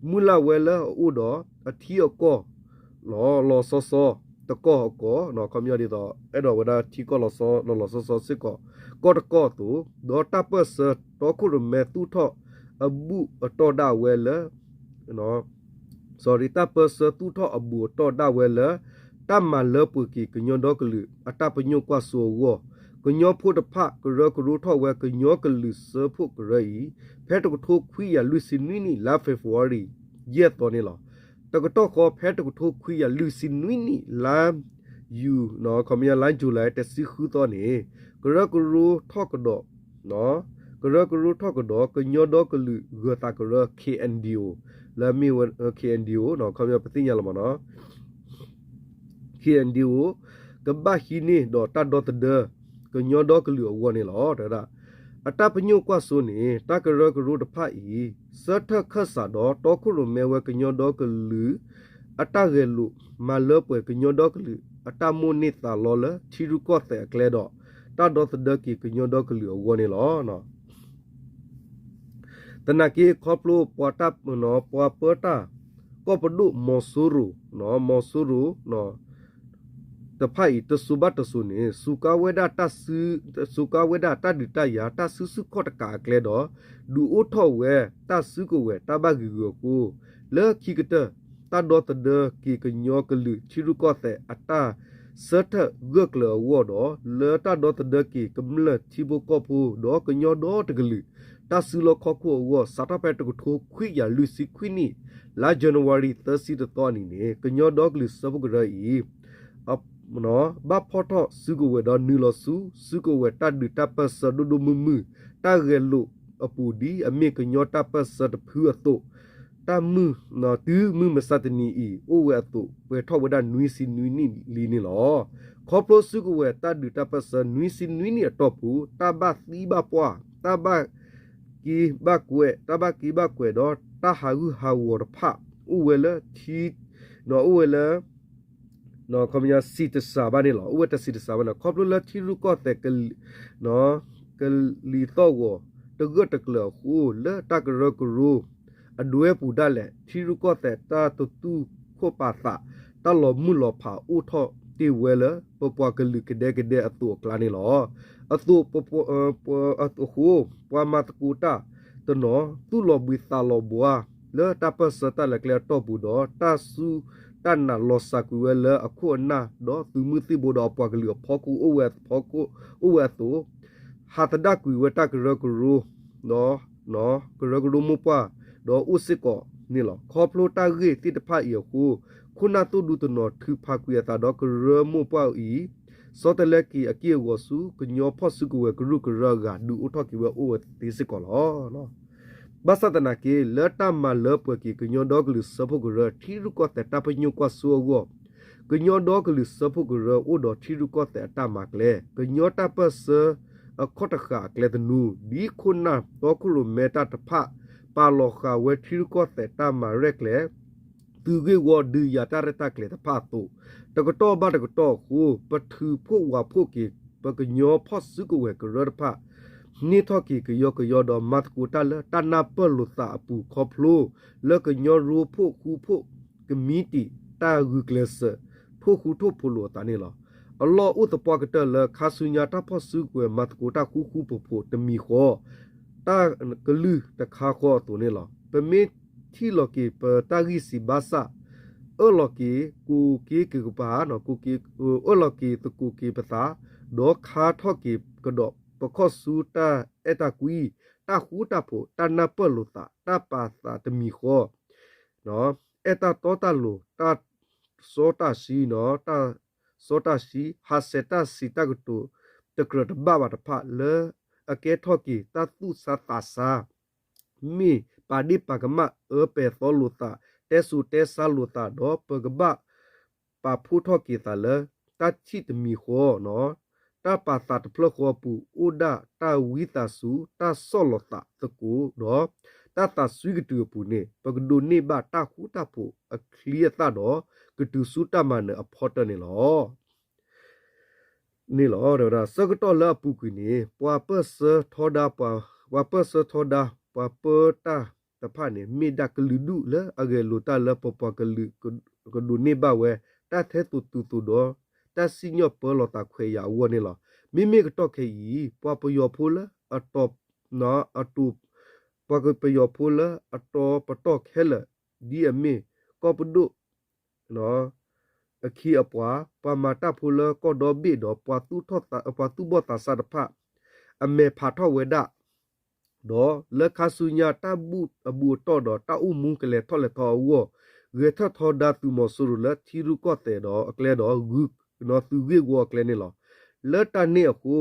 မုၢ်လၢ်ဝဲလၢအအိၣ်ဒီးအထံအကီၢ် လီၤလီၤဆီဆီ တကီၢ်အကီၢ် ခီပညီဒ်သိး အဲၣ်ဒိးဝဲဒၣ်ထံကီၢ်လီၤဆီဆီစ့ၢ်ကီး ကီၢ်တကီၢ်အသိး ဒီးတၢ်ပၢၢ်ဆၢတီခိၣ်ရိၣ်မဲသူၣ်ထီၣ်အဘူးအတီၢ်ဒၣ်ဝဲလၢ sorry တၢ်ပၢၢ်ဆၢသူၣ်ထီၣ်အဘူးအတီၢ်ဒၣ်ဝဲလၢ တၢ်မၤလၢပှဲၤက့ၤကညီဒီကလုာ်အတၢ်ပညိၣ်ကွၢ်စိအဂီၢ် ကညီဖိတဖၣ်ကရၢကရိထီၣ်ဝဲကညီကလုာ်စၢဖှိၣ်ကရၢအံၤ ဖဲတကထိခွံကယၤလွံၢ်ဆံနွံနံၣ် လါ February ယဲၢ်သီန့ၣ်လီၤ. တကတီၢ်ဃီဖဲတကထိခွံကယၤလွံၢ်ဆံနွံနံၣ် လါယူၤ ခီပညီလါ July တဆံဃုသီန့ၣ် ကရၢကရိထီၣ်ကဒီး ကရၢကရိထီၣ်ကဒီး ကညီဒီကလုာ်ဂၢၤသးကရၢ K N D O လၢမ့ၢ်ဝဲ K N D O ခီပညီပသ့ၣ်ညါလီၤမ့ၢ်နီၤ K N D O ကဘၣ်ဟံးန့ၢ်ဒီးတၢ်ဒီသဒၢ ကညီဒီကလုာ်အဂီၢ်န့ၣ်လီၤ. တဲဝဲဒၣ် အတၢ်ပညိၣ်ကွၢ်စိန့ၣ် တၢ်ကရၢကရိတဖၣ်အံၤ ဆၢထၢၣ်ခၢၣ်စးဒီးတီခိၣ်ရိၣ်မဲဝဲကညီဒီကလုာ် အတၢ်ဂဲၤလိာ် မၤလၢပှဲၤကညီဒီကလုာ် အတၢ်မိၣ်န့ၢ်သးလီလၢထံရူၢ်ကီၢ်သဲးအကျဲဒီး တၢ်ဒီသဒၢက့ၤကညီဒီကလုာ်အဂီၢ်န့ၣ်လီၤ. သနာ်က့ခီဖျိပှၤတၢ် ပှၤပၢတၢ် ကီၢ်ပဒိၣ်မီၤစိရိၤ, မီၤစိရိၤ တဖၣ်အံၤ တစိၤဘၣ်တစိၤန့ၣ် စူးကါဝဲဒၣ်တၢ်စု, စူးကါဝဲဒၣ်တၢ်ဒုးတၢ်ယၤ တၢ်စုဆူၣ်ခီၣ်တကးအကျဲဒီး ဒုးအိၣ်ထီၣ်ဝဲတၢ်စုကဝဲၤတၢ်ဘၣ်ဂံာ်ဂုာ်အဃိ, လၢခံကတၢၢ် တၢ်ဒီသဒၢက့ၤကညီကလုာ်ထံရူၢ်ကီၢ်သဲးအတၢ်ဆၢထၢၣ်ဂၢၢ်ကျၢၤအဂီၢ်ဒီး လၢတၢ်ဒီသဒၢက့ၤကမျၢၢ်ထံဖိကီၢ်ဖိဒီးကညီဒီတကလုာ် တၢ်စုလီၢ်ခီၣ်ခိၣ်အဂီၢ် စးထီၣ်ဖဲတကထိခွံကယၤလွံၢ်ဆံခွံနံၣ် လါ January သၢဆံတသီအနံၤန့ၣ် ကညီဒီကလုာ်စၢဖှိၣ်ကရၢအံၤ ဘၣ်ဖီၣ်ထီၣ်စုကဝဲၤဒီးနုာ်လီၤဆူ စုကဝဲၤတၢ်ဒုးတၢ်ပၢၢ်ဆၢဒိၣ်ဒိၣ်မုၢ်မုၢ် တၢ်ဂဲၤလိာ်အပူၤ ဒ်အမ့ၢ်ကညီတၢ်ပၢၢ်ဆၢတဖုအသိး, တၢ်မုၢ်, တုၤမုၢ်မဆါတနံၤအံၤ အိၣ်ဝဲအသိး ပှဲၤထီၣ်ဝဲဒၣ်နွံဆံနွံနံၣ်လံန့ၣ်လီၤ. ခီဖျိစုကဝဲၤတၢ်ဒုးတၢ်ပၢၢ်ဆၢနွံဆံနွံနံၣ်အတီၢ်ပူၤ တၢ်ဘၣ်သံဘၣ်ပှၢ်, တၢ်ဘၣ်က့ဘၣ်ကွဲး, တၢ်ဘၣ်က့ဘၣ်ကွဲးဒီးတၢ်ဟးဂူာ်ဟးဂီၤတဖၣ် အိၣ်ဝဲလၢထံ, အိၣ်ဝဲလၢ ခီပညီစံးတစှၤဘၣ်န့ၣ်လီၤ. အိၣ်ဝဲတစံးတစှၤဘၣ်န့ၣ် ခီဖျိလၢထံရူၢ်ကီၢ်သဲး ကလံၤသီၣ်ဂီၤတဂၢၢ်တကျၢၤအဃိ လၢတၢ်ကရၢကရိအဒွဲပူၤဒၣ်လဲာ် ထံရူၢ်ကီၢ်သဲးတၢ်တတူၢ်ခိၣ်ပာ်သး တၢ်လီၤမုၢ်လီၤဖးအိၣ်ထီၣ်တ့ၢ်ဝဲလၢ ပပှၤကလုာ်ကဒဲကဒဲအသိးအကျါန့ၣ်လီၤ. အသိး အဃိ ပှၤမၤသကိးတၢ်တနီၤ သူၣ်လီၤဘှံးသးလီၤဘှါ လၢတၢ်ပၢၢ်ဆၢတၢ်လဲၤကျဲအတီၢ်ပူၤဒီး တၢ်စူၢ်တၢ်နာ်လီၤစၢ်ကွံာ်ဝဲလၢအခိၣ်အနၢ် ဒီးသုးမုၢ်သံၣ်ဘိဒီးအပှၤကလုာ်အဖီခိၣ် အိၣ်ဝဲအသိး, ဟးသဒၣ်ကွံာ်ဝဲတၢ်ကရၢကရိ ဒီး ကရၢကရိမိၢ်ပှၢ် ဒီးအိၣ်စ့ၢ်ကီးန့ၣ်လီၤ. ခီဖျိတၢ်ဂ့ၢ်သ့ၣ်တဖၣ်အံၤအဃိ ခိၣ်နၢ်သိၣ်ဒူတနီၤထုးဖးကွံာ်အသးဒီးကရၢမိၢ်ပှၢ်အံၤ ဆီတလဲက့ၤအက့ၢ်အဂီၤဆူ ကညီဖီၣ်စုကဝဲၤကရူၢ်ကရၢအဂၤ ဒုးအိၣ်ထီၣ်က့ၤဝဲအိၣ်ဝဲသ့စ့ၢ်ကီးလီၤ. ဘၣ်ဆၣ်သနာ်က့ လၢတၢ်မၤလၢပှဲၤက့ၤကညီဒီကလုာ်စၢဖှိၣ်ကရၢ ထံရူၢ်ကီၢ်သဲးတၢ်ပညိၣ်ကွၢ်စိအဂီၢ် ကညီဒီကလုာ်စၢဖှိၣ်ကရၢအိၣ်ဒီးထံရူၢ်ကီၢ်သဲးအတၢ်မၤကျဲ ကညီတၢ်ပၢၢ်ဆၢအခီၣ်တဃာ်အကျဲသနူ ဒ်ခိၣ်နၢ်တီခိၣ်ရိၣ်မဲတၢ်တဖၣ် ပာ်လီၤဃာ်ဝဲထံရူၢ်ကီၢ်သဲးတၢ်မၤရဲၣ်ကျဲၤ သုးဂ့ၢ်ဝီဒုးယၤတၢ်ရဲၣ်တၢ်ကျဲၤတဖၣ်အသိး, တကတီၢ်ဘၣ်တကတီၢ်အဃိ ပထုးဖှိၣ်ဝးဖှိၣ်က့ၤ ပကညီဖီၣ်စုကဝဲၤကရၢတဖၣ် န့ၢ်ထီၣ်က့ၤကယီကယီဒီးမၤသကိးတၢ်လၢတၢ်နၢ်ပၢၢ်လိာ်သးအပူၤခီဖျိ လၢကညီရိဖှိၣ်ဃူဖှိၣ်ကမံးတံာ် တၢ်ဂုာ်ကျဲးစၢး ထိၣ်ဃူထိၣ်ဖိးလိာ်အသးန့ၣ်လီၤ. အလီၢ်အိၣ်သပှၢ်ကတၢၢ်လၢခါဆူညါတၢ်ဖီၣ်စုကဝဲၤမၤသကိးတၢ်ဃူဃူဖိးဖိးတမံၤဃီ တၢ်ကလုၢ်တခါဃီအသိးန့ၣ်လီၤ. ပမ့ၢ်ထံၣ်လီၤက့ၤပတၢ်ဂံၢ်စၢ်ဘါစၢ် အၢၣ်လီၤက့ၤ ကိးက့ၤကပၤ, အၢၣ်လီၤက့ၤသကိးက့ၤပသး, ဒီးခါထီၣ်က့ၤကဒီးပခီၣ်ဆူတၢ်အဲၣ်တၢ်ကွံ, တၢ်ဃူတၢ်ဖိး, တၢ်နၢ်ပၢၢ်လိာ်သး, တၢ်ပာ်သးတမံၤဃီ အဲၣ်တၢ်တီတၢ်လိၤ, တၢ်စီတၢ်ဆှံ, တၢ်စီတၢ်ဆှံ, ဟးဆှဲးတၢ်စံးတၢ်ကတိၤ တကြၢးတဘၣ်ဘၣ်တဖၣ် လၢအကဲထီၣ်က့ၤတၢ်သူၣ်ဆါသးဆါ မ့ၢ်ပာ်ဒ့ၣ်ပာ်ကမၣ် အၢပဲာ်သီလိာ်သး, တဲစိၤတဲဆါလိာ်သးဒီး ပကဘၣ်ပာ်ဖှိၣ်ထီၣ်က့ၤသးလၢ တၢ်ထံၣ်တမံၤဃီ, တၢ်ပာ်သးတဖျၢၣ်ဃီအပူၤ အိၣ်ဒၣ်တၢ်ဝံသးစူၤ, တၢ်ဆီၣ်လီၤသးသကိးဒီး တၢ်သးစွံကတုၤအပူၤန့ၣ် ပကဒိးန့ၢ်ဘၣ်တၢ်ဃူတၢ်ဖိးအချံအသၣ်ဒီး ကတုၤဆူတၢ်မၤနၢၤအဖီတၢၢ်န့ၣ်လီၤ. န့ၣ်လီၤ. ဆၢကတီၢ်လၢအပူၤကွံာ်န့ၣ် ပှၤပၢၢ်ဆၢထီဒါ, ပှၤပၢၢ်ဆၢထီဒါ, ပှၤပၢတၢ်တဖၣ်န့ၣ် မ့ၢ်ဒၣ်ကလုာ်ဒူၣ်လၢအဂဲၤလိာ်တၢ်လၢပပှၤကလုာ်ကဒိးန့ၢ်ဘၣ်ဝဲ တၢ်ထဲသိးတုၤသိးဒီး တၢ်စံၣ်ညီၣ်ပၢလီၤသးခွဲးယာ်အဂီၢ်န့ၣ်လီၤ. မ့မ့ၢ်ကတီၢ်ခဲအံၤ ပှၤပယီၤဖိလၢအတီၤ, ပှၤပယီၤဖိလၢအတီၤပတီၢ်ခဲလၢာ် ဒ်အမ့ၢ် ကီၢ်ပဒိၣ် အခံအပှၤ, ပှၤမၤတၢ်ဖိလၢကီၢ်ဒီဘ့ၣ်ဒီး ပှၤသူၣ်ဘီၣ်သးစၢ်တဖၣ် အမဲာ်ဖးထီၣ်ဝဲဒၣ် ဒီးလၢခါဆူညါတၢ်ဘူၣ်အဘူၣ်အတီၢ်ဒီးတၢ်အိၣ်မူကလဲၤထီၣ်လဲၤထီအဂီၢ်, ဂဲၤထၢၣ်ထီဒါသုးမီၤစိရိၤလၢထံရူၢ်ကီၢ်သဲးဒီးအကျဲဒီး ဂုာ်သုးဂ့ၢ်ဝီအကျဲန့ၣ်လီၤ. လၢတၢ်န့ၣ်အဃိ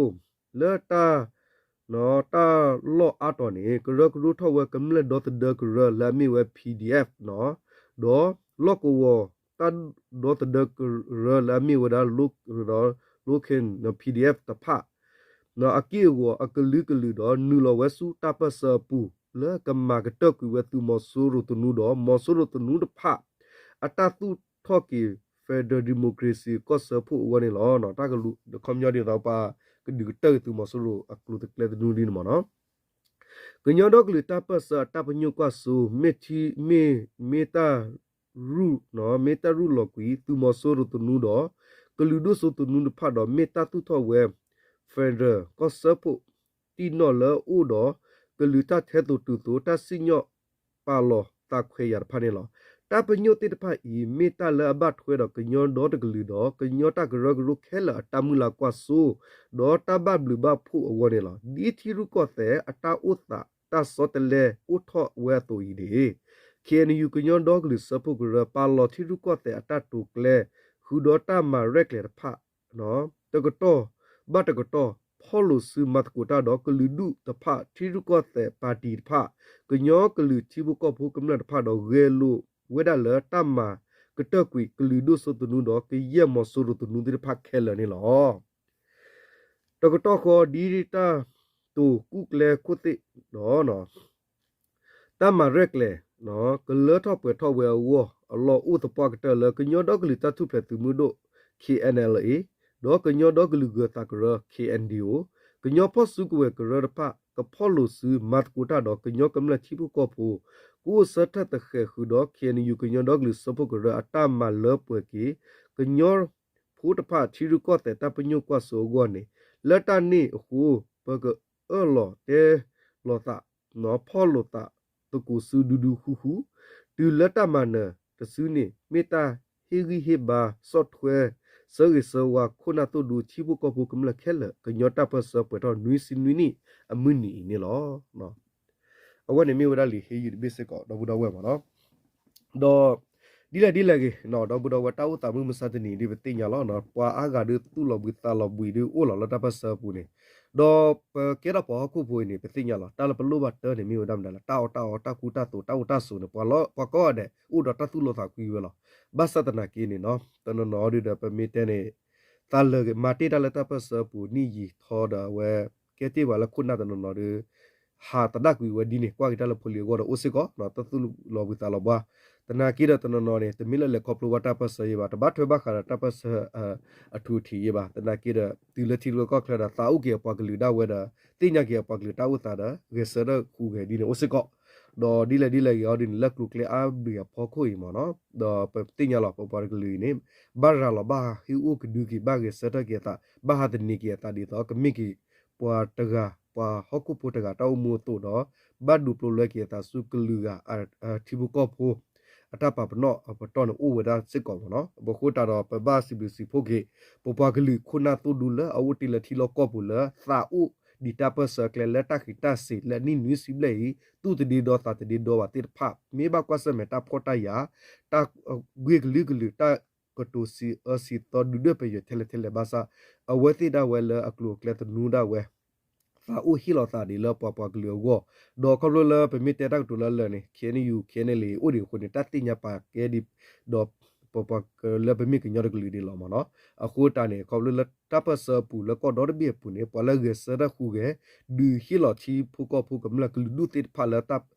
လၢတၢ် တၢ်လီၢ်အါတီၤန့ၣ် ကရၢကရိထီၣ်ဝဲကမျၢၢ်ဒီသဒၢကရၢလၢအမ့ၢ်ဝဲ PDF ဒီးလီၢ်ကဝီၤတၢ်ဒီသဒၢကရၢလၢအမ့ၢ်ဝဲဒၣ် Rakhine PDF တဖၣ် အက့ၢ်အဂီၤအကလုာ်ကလုာ်ဒီး နုာ်လီၤဝဲဆူတၢ်ပၢၢ်ဆၢအပူၤ လၢကမၤကတၢၢ်ကွံာ်ဝဲသုးမီၤစိရိၤသနူဒီး မီၤစိရိၤသနူတဖၣ် အတၢ်သူၣ်ထီၣ်က့ၤ Federal Democracy ကီၢ်စၢဖှိၣ်အဂီၢ်န့ၣ်လီၤ. တၢ်ကလူးခီပညီဒ်သိးပှၤကဒုးကတၢၢ်က့ၤသုးမီၤစိရိၤအကျိၤအကျဲသနူဒ်န့ၣ်မ့ၢ်နီၤ. ကညီဒီကလုာ်တၢ်ပၢၢ်ဆၢအတၢ်ပညိၣ်ကွၢ်စိ မ့ၢ်ထံ, မ့ၢ်, မ့ၢ်တၢ် မ့ၢ်တၢ်ရူၢ်, မ့ၢ်တၢ်ရူၢ်လီၤကွံာ် သုးမီၤစိရိၤသနူဒီး ကလုာ်ဒိၣ်စိသနူတဖၣ်ဒီး မ့ၢ်တၢ်သူၣ်ထီၣ်ဝဲ federal ကီၢ်စၢဖှိၣ် တံၢ်နီၣ်လၢအအိၣ်ဒီး ကလုာ်တၢ်ထဲသိးတုၤသိး တၢ်စံၣ်ညီၣ်ပာ်လီၤသးခွဲးယာ်တဖၣ်န့ၣ်လီၤ. တၢ်ပညိၣ်သ့ၣ်တဖၣ်အံၤ မ့ၢ်တၢ်လၢအဘၣ်ထွဲဒီးကညီဒီတကလုာ်ဒီး ကညီတၢ်ကရၢကရိခဲလၢာ်အတၢ်မုၢ်လၢ်ကွၢ်စိ ဒီးတၢ်ဘၣ်ဘျုးဘၣ်ဖှိၣ်အဂီၢ်န့ၣ်လီၤ. ဒ်ထံရူၢ်ကီၢ်သဲးအတၢ်အိၣ်သးတၢ်ဆီတလဲအိၣ်ထီၣ်ဝဲအသိးအံၤန့ၣ် ခ့ၣ်အဲၣ်ယူၣ် ကညီဒီကလုာ်စၢဖှိၣ်ကရၢ ပာ်လီၤထံရူၢ်ကီၢ်သဲးအတၢ်တိာ်ကျဲၤ ဃုာ်ဒီးတၢ်မၤရဲၣ်ကျဲၤတဖၣ် တကတီၢ်ဘၣ်တကတီၢ် ဖီၣ်လိာ်စုမၤသကိးတၢ်ဒီးကလုာ်ဒူၣ်တဖၣ် ထံရူၢ်ကီၢ်သဲးပၣ်တံၣ်တဖၣ် ကညီကလုာ်ထံဖိကီၢ်ဖိကမျၢၢ်တဖၣ်ဒီး ဂဲၤလိာ်ဝဲဒၣ်လၢတၢ်မၤကတၢၢ်ကွံာ်ကလုာ်ဒိၣ်စိသနူဒီးကယဲၢ်မီၤစိရိၤသနူသ့ၣ်တဖၣ်ခဲလၢာ်န့ၣ်လီၤ. တကတီၢ်ဃီဒ်တၢ်တိာ်ကူၣ်ကျဲခိၣ်သ့ၣ်ဒီး တၢ်မၤရဲၣ်ကျဲၤ ကလၢထီၣ်ပှဲၤထီၣ်ဝဲအဂီၢ် အလီၢ်အိၣ်သပှၢ်ကတၢၢ်လၢ ကညီဒီကလုာ်တၢ်ထူၣ်ဖျဲးသုးမုၢ်ဒိၣ် ခ့ၣ်အဲၣ်ယူၣ် ဒီးကညီဒီကလုာ်ဂၢၤသးကရၢ ခ့ၣ်အဲၣ်ယူၣ် ကညီဖီၣ်စုကဝဲၤကရၢတဖၣ် ကဖီၣ်လိာ်စုမၤသကိးတၢ်ဒီးကညီကမျၢၢ်ထံဖိကီၢ်ဖိ ကအိၣ်ဆၢထၢၣ်သဃဲးဃုာ်ဒီး ခ့ၣ်အဲၣ်ယူၣ် ကညီဒီကလုာ်စၢဖှိၣ်ကရၢအတၢ်မၤလၢပှဲၤက့ၤ ကညီဖိတဖၣ်ထံရူၢ်ကီၢ်သဲးတၢ်ပညိၣ်ကွၢ်စိအဂီၢ်န့ၣ် လၢတၢ်န့ၣ်အဃိ ပကအၢၣ်လီၤတဲလီၤသး ဖီၣ်လိာ်သးသကိးစုဒူဒူဃူဃူ တုၤလၢတၢ်မၤနၢၤတစုန့ၣ် မ့ၢ်တၢ်ဟ့ၣ်ဂံၢ်ဟ့ၣ်ဘါဆီၣ်ထွဲ ဆၢဂ့ၤဆၢဝါခိၣ်နၢ်သိၣ်ဒူထံဖိကီၢ်ဖိကမျၢၢ်ခဲလၢာ် ကညီတၢ်ပၢၢ်ဆၢပှဲၤထီၣ်နွံဆံနွံနံၣ်အမုၢ်နံၤအံၤန့ၣ်လီၤ. အဝဲန့ၣ်မ့ၢ်ဝဲဒၣ်လံာ်ဟ့ၣ်ယုၢ်တဘ့ၣ်စ့ၢ်ကီး ဒီပုၢ်ဒီဝဲၢ်မ့ၢ်နီၤ ဒီး ဒ်လဲၣ်ဒ်လဲၣ်ဂ့ၤ ဒီပုၢ်ဒီဝဲၢ် တၢ်အိၣ်သးမုၢ်မဆါတနံၤဒ်ပသ့ၣ်ညါလီၤ. ပှၤအါဂၤဒုးသူၣ်လီၤဘှံးသးလီၤဘှံးဒုးအိၣ်လီၤလၢတၢ်ပၢၢ်ဆၢအပူၤန့ၣ် ဒီးပကဲထီၣ်ပှၤဟီၣ်ခိၣ်ဖိအံၤန့ၣ် ပသ့ၣ်ညါလီၤ. တၢ်လၢပလိၣ်ဘၣ်တၢ်န့ၣ်မ့ၢ်ဝဲဒၣ်မနုၤလဲၣ် တၢ်အီၣ်တၢ်အီ တၢ်ကူတၢ်သိး တၢ်အိၣ်တၢ်ဆိးန့ၣ် ပှၤကိးဂၤဒဲးအိၣ်ဒီးတၢ်သူၣ်လီသးကွံဝဲလီၤ. ဘၣ်ဆၣ်သနာ်က့န့ၣ်နီၤ တနီၤနီၤဒုးဒီးပမ့ၢ်တဲန့ၣ် သးလၢာ်ဂ့ၤ မၤတ့ၢ်တၢ်လၢတၢ်ပၢၢ်ဆၢအပူၤ နံၣ်ယံာ်ထီဒီးအဝဲ ကဲတ့ၢ်ပှၤလၢခိၣ်နၢ်တနီၤနီၤဒုး ဟးသဒၣ်ကွံာ်ဝဲဒ်န့ၣ် ကွၢ်က့ၤတၢ်လၢဖိလံၤအဂီၢ်ဒီးအိၣ်စ့ၢ်ကီး တၢ်သူၣ်လီၤဘှံးသးလီၤဘှါ သနာ်က့ဒီးတနီၤနီၤန့ၣ် တမ့ၢ်လၢလဲၤခီဖျိဘၣ်တၢ်ပၢၢ်ဆၢယံၤဘၣ် တဘၣ်ထွဲဘၣ်ဃးဒီးတၢ်ပၢၢ်ဆၢအထူအထံးယံၤဘၣ် သနာ်က့ဒီး တုၤလၢထံရူၢ်ကီၢ်ချၢဒီး သးအိၣ်က့ၤအပှၤကလုာ်ဒၣ်ဝဲဒီး သ့ၣ်ညါက့ၤအပှၤကလုာ်တၢ်အိၣ်သးဒီး ဂဲၤဆၢထၢၣ်ဃုာ်ဂဲၤဒ်န့ၣ်အိၣ်စ့ၢ်ကီး ဒီးဒ်လဲၣ်ဒ်လဲၣ်ဂ့ၤအီၤဒ်န့ၣ် လၢကျိၤကျဲအါဘျုးအဖီခိၣ်အံၤမ့ၢ်နီၤ ဒီးပသ့ၣ်ညါလီၤ ပပှၤတကလုာ်အံၤန့ၣ် ဘၣ်ရၤလီၤဘၣ်ဟးဟ့ၣ်အိၣ်ကဒုက့ၤ ဘၣ်ဂဲၤဆၢထၢၣ်က့ၤအသး ဘၣ်ဟးသန့ၤက့ၤအသးဒ်သိး ကမ့ၢ်က့ၤပှၤတဂၤ ပှၤဟီၣ်ခိၣ်ဖိတဂၤတၢ်အိၣ်မူအသိးဒီး ဘၣ်ဒုးပျိလဲက့ၤအသးဆူကလုာ်ဂၤ ထံဖိကီၢ်ဖိ အတၢ်ပာ်ပနီၣ်အပတီၢ်န့ၣ်အိၣ်ဝဲဒၣ်စ့ၢ်ကီးမ့ၢ်နီၤ အဃိသတးဒီး ပဘၣ်စံးဘျုးစံးဖှိၣ်က့ၤ ပပှၤကလုာ်ခိၣ်နၢ်သိၣ်ဒူလၢအအိၣ်တ့ၢ်လၢထံလီၢ်ကီၢ်ပူၤလၢ သးအိၣ်ဒံးတၢ်ပၢၢ်ဆၢအကျဲလၢတၢ်ဃံးတၢ်စ့ၤလၢအနံၣ်နွံဆံဘျဲၣ်အံၤ သူၣ်တဒ့ဒီသးတဒ့ဒီဘၣ်သ့ၣ်တဖၣ် မ့ၢ်ဘၣ်ကွၢ်ဆၢၣ်မဲာ်တၢ်ဖှီၣ်တၢ်ယာ် တၢ်ဂ့ၢ်ကလုာ်ကလုာ် တၢ်ကတိၤစံးအၢစံးသီဒုၣ်ဒွဲၣ်ပယီၤထဲလဲၣ်ထဲလဲၣ်ဘၣ်ဆၣ် အဝဲသ့ၣ်ဒၣ်ဝဲလၢအကျိၤအကျဲသနူဒၣ်ဝဲ သးအိၣ်ဟ့ၣ်လီၤသးဒ်လၢပှၤပှၤကလုာ်အဂီၢ် ဒီးခီဖျိလၢပမ့ၢ်တဲတၢ်ကတိၤလၢအလၢာ်န့ၣ် ခ့ၣ်အဲၣ်ယူၣ် ခ့ၣ်အဲၣ်ယူၣ် အိၣ်ဒံးအဃိန့ၣ် တၢ်သ့ၣ်ညါပာ်ကဲဒ် ဒီးပပှၤလၢပမ့ၢ်ကညီတကလုာ်ဒ်လီၤမ့ၢ်နီၤ အဃိတၢ်န့ၣ် ခီဖျိလၢတၢ်ပၢၢ်ဆၢအပူၤလၢကီၢ်ဒီတဘ့ၣ်အပူၤန့ၣ် ပှၤလၢဂဲၤဆၢထၢၣ်ဃုာ်ဂဲၤ ဒုးဟ့ၣ်လီၤထံဖိကီၢ်ဖိကမျၢၢ်ကလုာ်ဒူၣ်သ့ၣ်တဖၣ်လၢ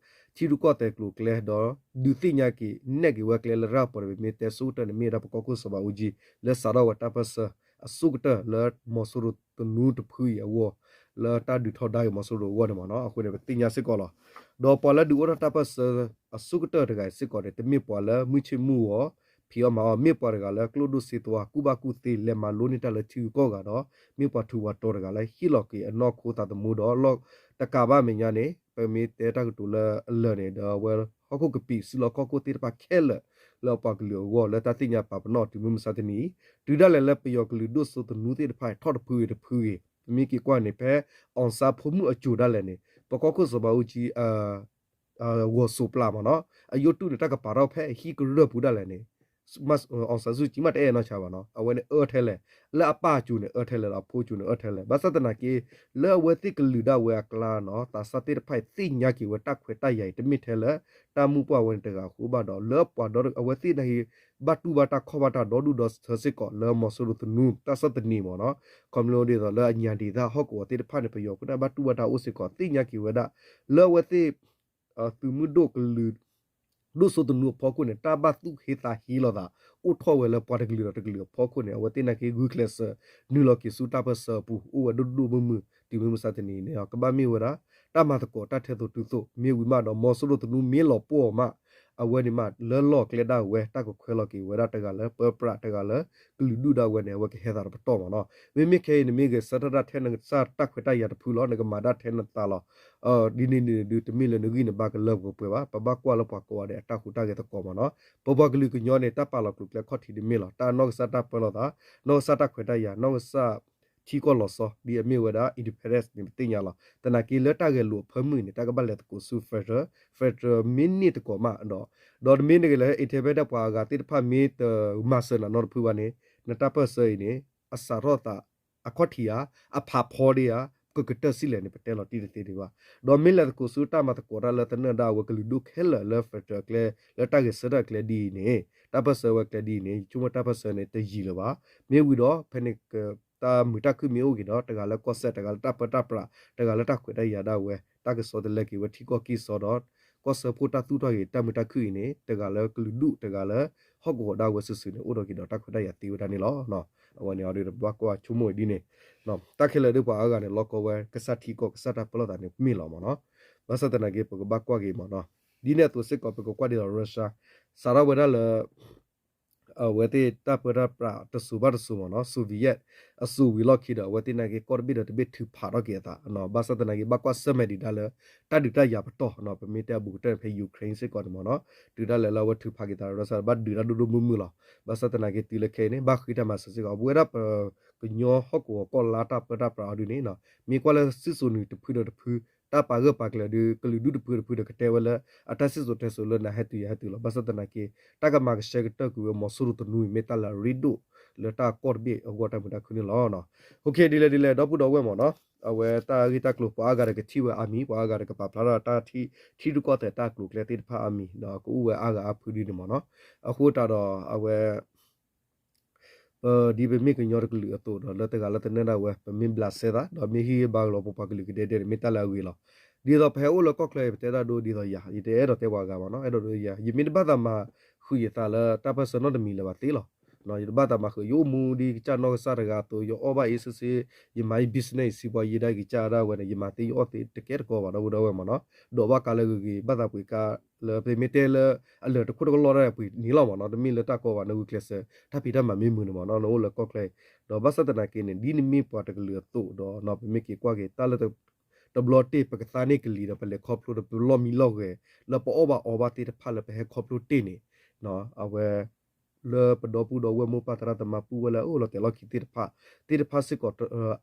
ထံရူၢ်ကီၢ်သဲးကျိၤကျဲဒီး ဒုးသ့ၣ်ညါက့ၤ နဲၣ်က့ၤဝဲကျဲလၢရၢ်ပှၤတဘ့ၣ်မ့ၢ်တဲဆိကတၢၢ်န့ၣ် မ့ၢ်ဝဲဒၣ်ပကီၢ်ခိၣ်စီၤဘးအူကၠံ လၢစးထီၣ်ဝဲတၢ်ပၢၢ်ဆၢအဆိကတၢၢ်လၢမီၤစိရိၤသနူတဖုအံၤအဂီၢ် လၢတၢ်ဒုးထီဒါက့ၤမီၤစိရိၤအဂီၢ်န့ၣ်မ့ၢ်နီၤ အဃိန့ၣ် ပသ့ၣ်ညါစ့ၢ်ကီးလီၤ. ဒီးပှၤလၢဒုးအိၣ်ထီၣ်တၢ်ပၢၢ်ဆၢအဆိကတၢၢ်တဂၤအံၤစ့ၢ်ကီးန့ၣ် တမ့ၢ်ပှၤလၢမုၢ်ဆ့ၣ်မုၢ်ဂီၤ ဖံးအီၣ်မၤအီၣ် မ့ၢ်ပှၤတဂၤလၢကျိၣ်ဒိၣ်စ့သွါ ကူၣ်ဘၣ်ကူၣ်သ့ လဲၤမၤလိန့ၢ်တၢ်လၢထံဂုၤကီၢ်ဂၤဒီး မ့ၢ်ပှၤထူးပှၤတီၤတဂၤလၢဟ့ၣ်လီၤက့ၤအနီၢ်ခိသးသမူဒီး လီၢ်တကးဘၣ်အမဲာ်ညါန့ၣ် ပမ့ၢ်တဲတၢ်ကတိၤလၢအလၢာ်န့ၣ် ဒီးအဝဲဟီၣ်ခိၣ်ကပံာ်စုလီၢ်ခီၣ်ခိၣ်သ့ၣ်တဖၣ်ခဲလၢာ် လၢအပှၤကလုာ်အဂီၢ် လၢတၢ်သ့ၣ်ညါပာ်ပနီၣ်တုၤမုၢ်မဆါတနံၤအံၤ တုၤဒၣ်လဲာ်လၢပယီၤကလုာ်ဒိၣ်စိသနူသ့ၣ်တဖၣ်ထီၣ်တဖုဂ့ၤတဖုဂ့ၤ ပမ့ၢ်က့ၤကွၢ်န့ၣ် ဖဲ အောင်ဆန်း ဖိမုၣ်အစိၤဒၣ်လဲာ်န့ၣ် ပကီၢ်ခိၣ်စီၤဘးအူကၠံ ဂီၤစိးပျၢ်မ့ၢ်နီၤ အယိၣ်တူၢ်န့ၣ် တၢ်ကပာ်ထီၣ်ဖဲအဟံၣ်ကရၢၢ်ပူၤဒၣ်လဲာ်န့ၣ် အောင်ဆန်းစုကြည် မ့ၢ်တအဲၣ်နီၢ်ဆါဘၣ်နီၤ အဝဲန့ၣ်အၢထဲလဲၣ် လၢအပၢ်အစိၤန့ၣ်အၢထဲလဲၣ်ဒီးအဖိစိၤန့ၣ်အၢထဲလဲၣ် ဘၣ်ဆၣ်သနာ်က့ လၢအဝဲသ့ၣ်ကလုာ်ဒၣ်ဝဲအကျါနီၤ သးစၢ်သ့ၣ်တဖၣ်အံၤသ့ၣ်ညါက့ၤဝဲတၢ်ခွဲးတၢ်ယာ်အံၤ တမ့ၢ်ထဲလၢ တၢ်မုၢ်ပှၢ်ဝဲန့ၣ်တဂၤအဃိဘၣ်ဒီး လၢပှၤဒီအဝဲသ့ၣ်နာ်က့ ဘၣ်တူၢ်ဘၣ်တၢ်ခီၣ်ဘၣ်တၢ်ဒီဒူၣ်ဒီထၢစ့ၢ်ကီး လၢမီၤစိရိၤသနူ တၢ်ဆီၣ်သနံးမ့ၢ်နီၤ ခီဖျိဒ်သိးလၢအညၣ်ဒံးတၢ်ဟီၣ်ကဝီၤသ့ၣ်တဖၣ်န့ၣ် ပယီၤဖိန့ၣ် ဘၣ်တူၢ်ဘၣ်တၢ်အိၣ်စ့ၢ်ကီး သ့ၣ်ညါက့ၤဝဲဒၣ် လၢအဝဲသ့ၣ် သုးမုၢ်ဒိၣ်ကလုာ် ဒိၣ်စိသနူအဖီခိၣ်န့ၣ် တၢ်ဘၣ်သူၣ်ဟ့သးဟ့လိာ်သး အိၣ်ထီၣ်ဝဲလၢပှၤတကလုာ်ဒီးတကလုာ်အဖီခိၣ်န့ၣ် အဝဲသ့ၣ်နာ်က့ ဂုာ်ကျဲးစၢး နုာ်လီၤက့ၤဆူတၢ်ပၢၢ်ဆၢအပူၤ အိၣ်ဝဲဒိၣ်ဒိၣ်မုၢ်မုၢ် တုၤမုၢ်မဆါတနံၤန့ၣ် ကဘၣ်မ့ၢ်ဝဲဒၣ် တၢ်မၤသကိးတၢ်ထဲသိးတုၤသိး မ့ၢ်ဝံၤမးဒီး မီၤစိရိၤသနူမ့ၢ်လီၤပှီၢ်အီၤမး အဝဲန့ၣ်မး လၢလီၢ်ကျဲဒၣ်ဝဲ တၢ်ကခွဲးလီၤက့ၤဝဲဒၣ်တဂၤလၢပၢပြး တဂၤလၢကလုာ်ဒူၣ်ဒၣ်ဝဲန့ၣ် အဝဲကဟဲသးတပတီၢ်မးနီၤ. မ့မ့ၢ်ခဲအံၤန့ၣ် မ့ၢ်ဂဲၤဆၢထၢၣ်ဒၣ်ထဲနကစၢ်တၢ်ခွဲးတၢ်ယာ်တဖုလီၤ, နကမၤဒၣ်ထဲနသးလီၤ. ဒ်န့ၣ်န့ၣ်ဒုး တမ့ၢ်လၢနဂံၢ်နဘါကလၢပှဲၤပှဲၤဘၣ်, ပဘၣ်ကွၢ်လၢပှၤကိးဂၤဒဲးအတၢ်ဟူးတၢ်ဂဲၤသကိးမးနီၤ. ပပှၤကလုာ်ကညီန့ၣ် တၢ်ပာ်လီၤကျိၤကျဲခီၣ်ထံးဒ်မ့ၢ်လီၤ, တၢ်နီၢ်ကစၢ်တၢ်ပၢလီၤသး, နီၢ်ကစၢ်တၢ်ခွဲးတၢ်ယာ်, နီၢ်ကစၢ်ထံကီၢ်လီၤဆီ ဒ်အမ့ၢ်ဝဲဒၣ် independence န့ၣ် ပသ့ၣ်ညါလီၤ. သနာ်က့လၢတၢ်ဂဲၤလိာ်အဖၢမုၢ်န့ၣ် တၢ်ကဘၣ်လဲၤသကိးဆူ federal, federal မ့ၢ်န့ၢ်သကိးမးဒီး, ဒီးတမ့ၢ်နကလဲၤ independence ပှၤအဂၤသ့ၣ်တဖၣ်မ့ၢ်တမၤစၢၤနၤနီတဖုဘၣ်န့ၣ် နတၢ်ပၢၢ်ဆၢအံၤန့ၣ် အစးထီၣ်သး အခီၣ်ထံးဧါ, အဖးဖီဒ့ဧါ, ကကတၢၢ်စံၣ်လဲၣ်န့ၣ် ပတဲလီၤတံၢ်တသ့ဒံးဘၣ်. ဒီးမ့ၢ်လဲၤသကိးဆူတၢ်မၤသကိးတၢ်လၢသနၢၣ်ဒၣ်ဝဲကလုာ်ဒူၣ်ခဲလၢာ်လၢ federal ကျဲ လၢတၢ်ဂဲၤဆၢထၢၣ်ကျဲဒ်အံၤန့ၣ်, တၢ်ပၢၢ်ဆၢဝဲကျဲဒ်အံၤန့ၣ် ယဆိကမိၣ်တၢ်ပၢၢ်ဆၢန့ၣ်တယံာ်လၢၤဘၣ်. မ့ၢ်ဝံၤဒီး ဖဲန့ၣ် တၢ်မုာ်တၢ်ခုၣ်မ့ၢ်အိၣ်က့ၤဒီး တဂၤလၢကီၢ်စဲၣ်, တဂၤလၢတၢ်ပၢတၢ်ပြး, တဂၤလၢတၢ်ခွဲးတၢ်ယာ်ဒၣ်ဝဲ, တၢ်ကဆီတလဲက့ၤဝဲထံကီၢ်ကံၢ်စီဒီး ကီၢ်စၢဖှိၣ်တၢ်သူၣ်ထီၣ်က့ၤတၢ်မုာ်တၢ်ခုၣ်အံၤန့ၣ် တဂၤလၢကလုာ်ဒူၣ်, တဂၤလၢဟီၣ်ကဝီၤဒၣ်ဝဲစုာ်စုာ်န့ၣ် အိၣ်ဒီးက့ၤဒီးတၢ်ခွဲးတၢ်ယာ်သ့ဝဲဒၣ်န့ၣ်လီၤ. အဝဲန့ၣ်အီၤဒီးပဘၣ်ကွၢ်ဆိကမိၣ်ဝဲဒ်န့ၣ်, တၢ်ခဲလၢာ်ဒ်ပှၤအါဂၤန့ၣ် လီၤကီဝဲ ကစၢ်ထံကီၢ် ကစၢ်တၢ်ပၢလီၤသးန့ၣ်မ့ၢ်လီၤမးနီၤ. ဘၣ်ဆၣ်သနာ်က့ ပကဘၣ်ကွၢ်က့ၤမးနီၤ. ဒ်န့ၣ်အသိးစ့ၢ်ကီး ပကကွၢ်ဒ်သိး Russia စးထီၣ်ဝဲဒၣ်လၢ အဝဲသ့ၣ်တၢ်ပၢတၢ်ပြးတစိၤဘၣ်တစိၤမးနီၤ, Soviet အစိၤဝံၤလီၢ်ခံဒီး အဝဲသ့ၣ်နာ်က့ ကီၢ်တဘ့ၣ်ဒီးတဘ့ၣ်ထုးဖးထီၣ်က့ၤအသး, ဘၣ်ဆၣ်သနာ်က့ ဘၣ်ကွၢ်ဆၢၣ်မဲာ်ဒံးဒၣ်လၢ တၢ်ဒုးတၢ်ယၤပတီၢ်, ပမ့ၢ်တဲအဘူးကတၢၢ်န့ၣ် ဖဲ Ukraine စ့ၢ်ကီးန့ၣ်မးနီၤ, တုၤဒၣ်လဲာ်လၢအဝဲထုးဖးက့ၤသးဒီး ဘၣ်ဒုးတၢ်ဒိၣ်ဒိၣ်မုၢ်မုၢ်လီၤ. ဘၣ်ဆၣ်သနာ်က့တုၤလၢခဲအံၤန့ၣ် ဘၣ်ဃ့တၢ်မၤစၢၤစ့ၢ်ကီး ပဝဲဒၣ်ပကညီဟီၣ်ကဝီၤကီၢ်လါတၢ်ပၢတၢ်ပြးအီၤဒ်န့ၣ်, မ့ၢ်ကွၢ်လၢစံၣ်စိၤနုာ်တဖုဒီးတဖု တၢ်ပာ်ဂၢၢ်ပာ်ကျၢၤဒီး ကလုာ်ဒူၣ်တဖုဒီးတဖုဒီးကတဲဝဲလၢ အတၢ်စံၣ်စိၤတဲစိၤလၢနၤဟဲတုၤယၤဟဲတုၤလီၤ. ဘၣ်ဆၣ်သနာ်က့ တၢ်ကမၤကဆှဲကတၢၢ်ကွံာ်ဝဲ မီၤစိရိၤသနူ မ့ၢ်တၢ်လၢအရ့ဒိၣ်လၢတၢ်ကီၢ်တဘ့ၣ်အဂီၢ်တၢ်မုာ်တၢ်ခုၣ်န့ၣ်လီၤ. ဒ်လဲၣ်ဒ်လဲၣ် ဒီပုၢ်ဒီဝဲၢ်မးနီၤ, အဝဲတၢ်ဂ့ၢ်တၢ်ကျိၤ ပှၤအါဂၤဒီးကထံၣ်ဝဲအါမံၤ, ပှၤအါဂၤဒီးကပာ်ဖျါထီၣ်တၢ်ထံ ထံရူၢ်ကီၢ်သဲးတၢ်ကျိၤကျဲသ့ၣ်တဖၣ်အါမံၤ, ဒီးကအိၣ်ဝဲအါဂၤအါဖုဒ်န့ၣ်မးနီၤ. အဃိသတးဒီး အဝဲ ပဒ်ပမ့ၢ်ကညီတကလုာ်အသိးဒီး လၢတဂၤလၢတနၢ်ဒၣ်ဝဲ ပမ့ၢ်ဘျးစဲသး ဒီးမ့ၢ်ဟ့ၣ်ဂံၢ်ဘါကလီပပှၤကလုာ်ကဒဲကဒဲန့ၣ် မ့ၢ်တၢ်လၢအဂ့ၤလီၤ. ဒ်သိးပဟဲအိၣ်လၢကီၢ်ချၢအံၤ ပတဲတၢ်ဒိဒ်သိးယၤ, ယတအဲၣ်ဒိးတဲပှၤဂၤမးနီၤ, အဲၣ်ဒိးဒိယၤ, ယမ့ၢ်တဘၣ်သးမၤဃုာ်ယသးလၢတၢ်ပၢၢ်ဆၢနီတမံၤလၢၤဘၣ်သ့လီၤ. ယတဘၣ်သးမၤဃုာ် ယအိၣ်မူဒ်ကစၢ်နီၢ်ကစၢ်တဂၤအသိး, ယအီၣ်ဘၣ်အ့ၣ်စ့စ့, ယမၤယ business ယစံးပှၤယဲဒၣ်ကစၢ်ဒၣ်ဝဲန့ၣ် ယမၤသ့ယအီၣ်သ့တကဲတကီဘၣ် ဒီပုၢ်ဒီဝဲၢ်မးနီၤ. ဒိးဘၣ်ကါလၢဂ့ၤဂ့ၤ, ဘၣ်သးပှ့ၤကါလၢ ပမ့ၢ်တဲလၢအလၢာ်တခိၣ်တကလီၢ်ဒၣ်ပှ့ၤန့ၣ်လီၤမးနီၤ, တမ့ၢ်လၢတၢ်ကီဘၣ်, နဂုာ်ကျဲးစၢး တၢ်ဖံးတၢ်မၤမ့ၢ်မုာ်န့ၣ်မးနီၤ, နအိၣ်လၢကီၢ်ချၢအံၤ, ဒီးဘၣ်ဆၣ်သနာ်က့န့ၣ် ဒ်နမ့ၢ်ပှၤတကလုာ်အသိးဒီး ပမ့ၢ်က့ၤကွၢ်က့ၤတၢ်လၢ တဘျီတ့ၢ် ပကသါန့ၢ်ကလံၤဒီး ပလဲၤခီဖျိဒီး ပလီၢ်မံလီၢ်ဂဲၤ လၢပအီၣ်ဘၣ်အီဘၣ်သ့ၣ်တဖၣ်လၢပဟဲခီဖျိတ့ၢ်န့ၣ်, အဝဲ လၢပဒီပုၢ်ဒီဝဲၢ်မိၢ်ပၢ်သရၣ်သမါပုၢ်ဝဲၢ်လၢအအိၣ်လီၤတဲာ်လီၢ်ခံသ့ၣ်တဖၣ်, သ့ၣ်တဖၣ်စ့ၢ်ကီး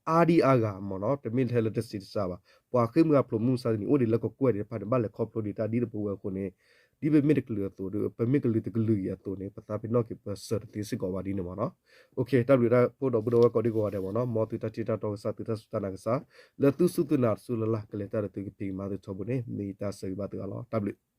အါဒံအါဂၤမးနီၤ, တမ့ၢ်ထဲလၢတဆံးတစှၤဘၣ်, ပှၤဃ့ၢ်မှံဟးဖျိးမုၢ်မဆါတနံၤ အိၣ်ဒံးလၢကကွဲၢ်သ့ၣ်တဖၣ်န့ၣ် ဘၣ်လဲၤခီဖျိဒံးတၢ်ဒ်တပူၤဝဲအဃိန့ၣ်, ဒ်ပမ့ၢ်တကလုာ်အသိးဒီး ပမ့ၢ်ကလုာ်တကလုာ်အံၤအသိးန့ၣ် ပသးပ့ၤနီၣ်က့ၤပစၢၤတသ့စ့ၢ်ကီးဘၣ်ဒ်န့ၣ်မးနီၤ. တၢ်ဘျုးတၢ်ဖှိၣ်ဒီပုၢ်ဒီဝဲၢ်ကိးဒံကိးဂၤဒဲးမးနီၤ, မ်သုတၢ်ထံၣ်တၢ်တီကစၢ် သုတၢ်စူၢ်တၢ်နာ်ကစၢ် လၢသုစူၢ်သုနာ်တစူၢ်လၢ်လၢ် ကလဲၤတၢ်ဒီးသုကဖံးကမၤသုထီဘိန့ၣ် မ့ၢ်ယတၢ်ဆၢဂ့ၤဘၣ်သုအါလီၤ. တၢ်ဘျုး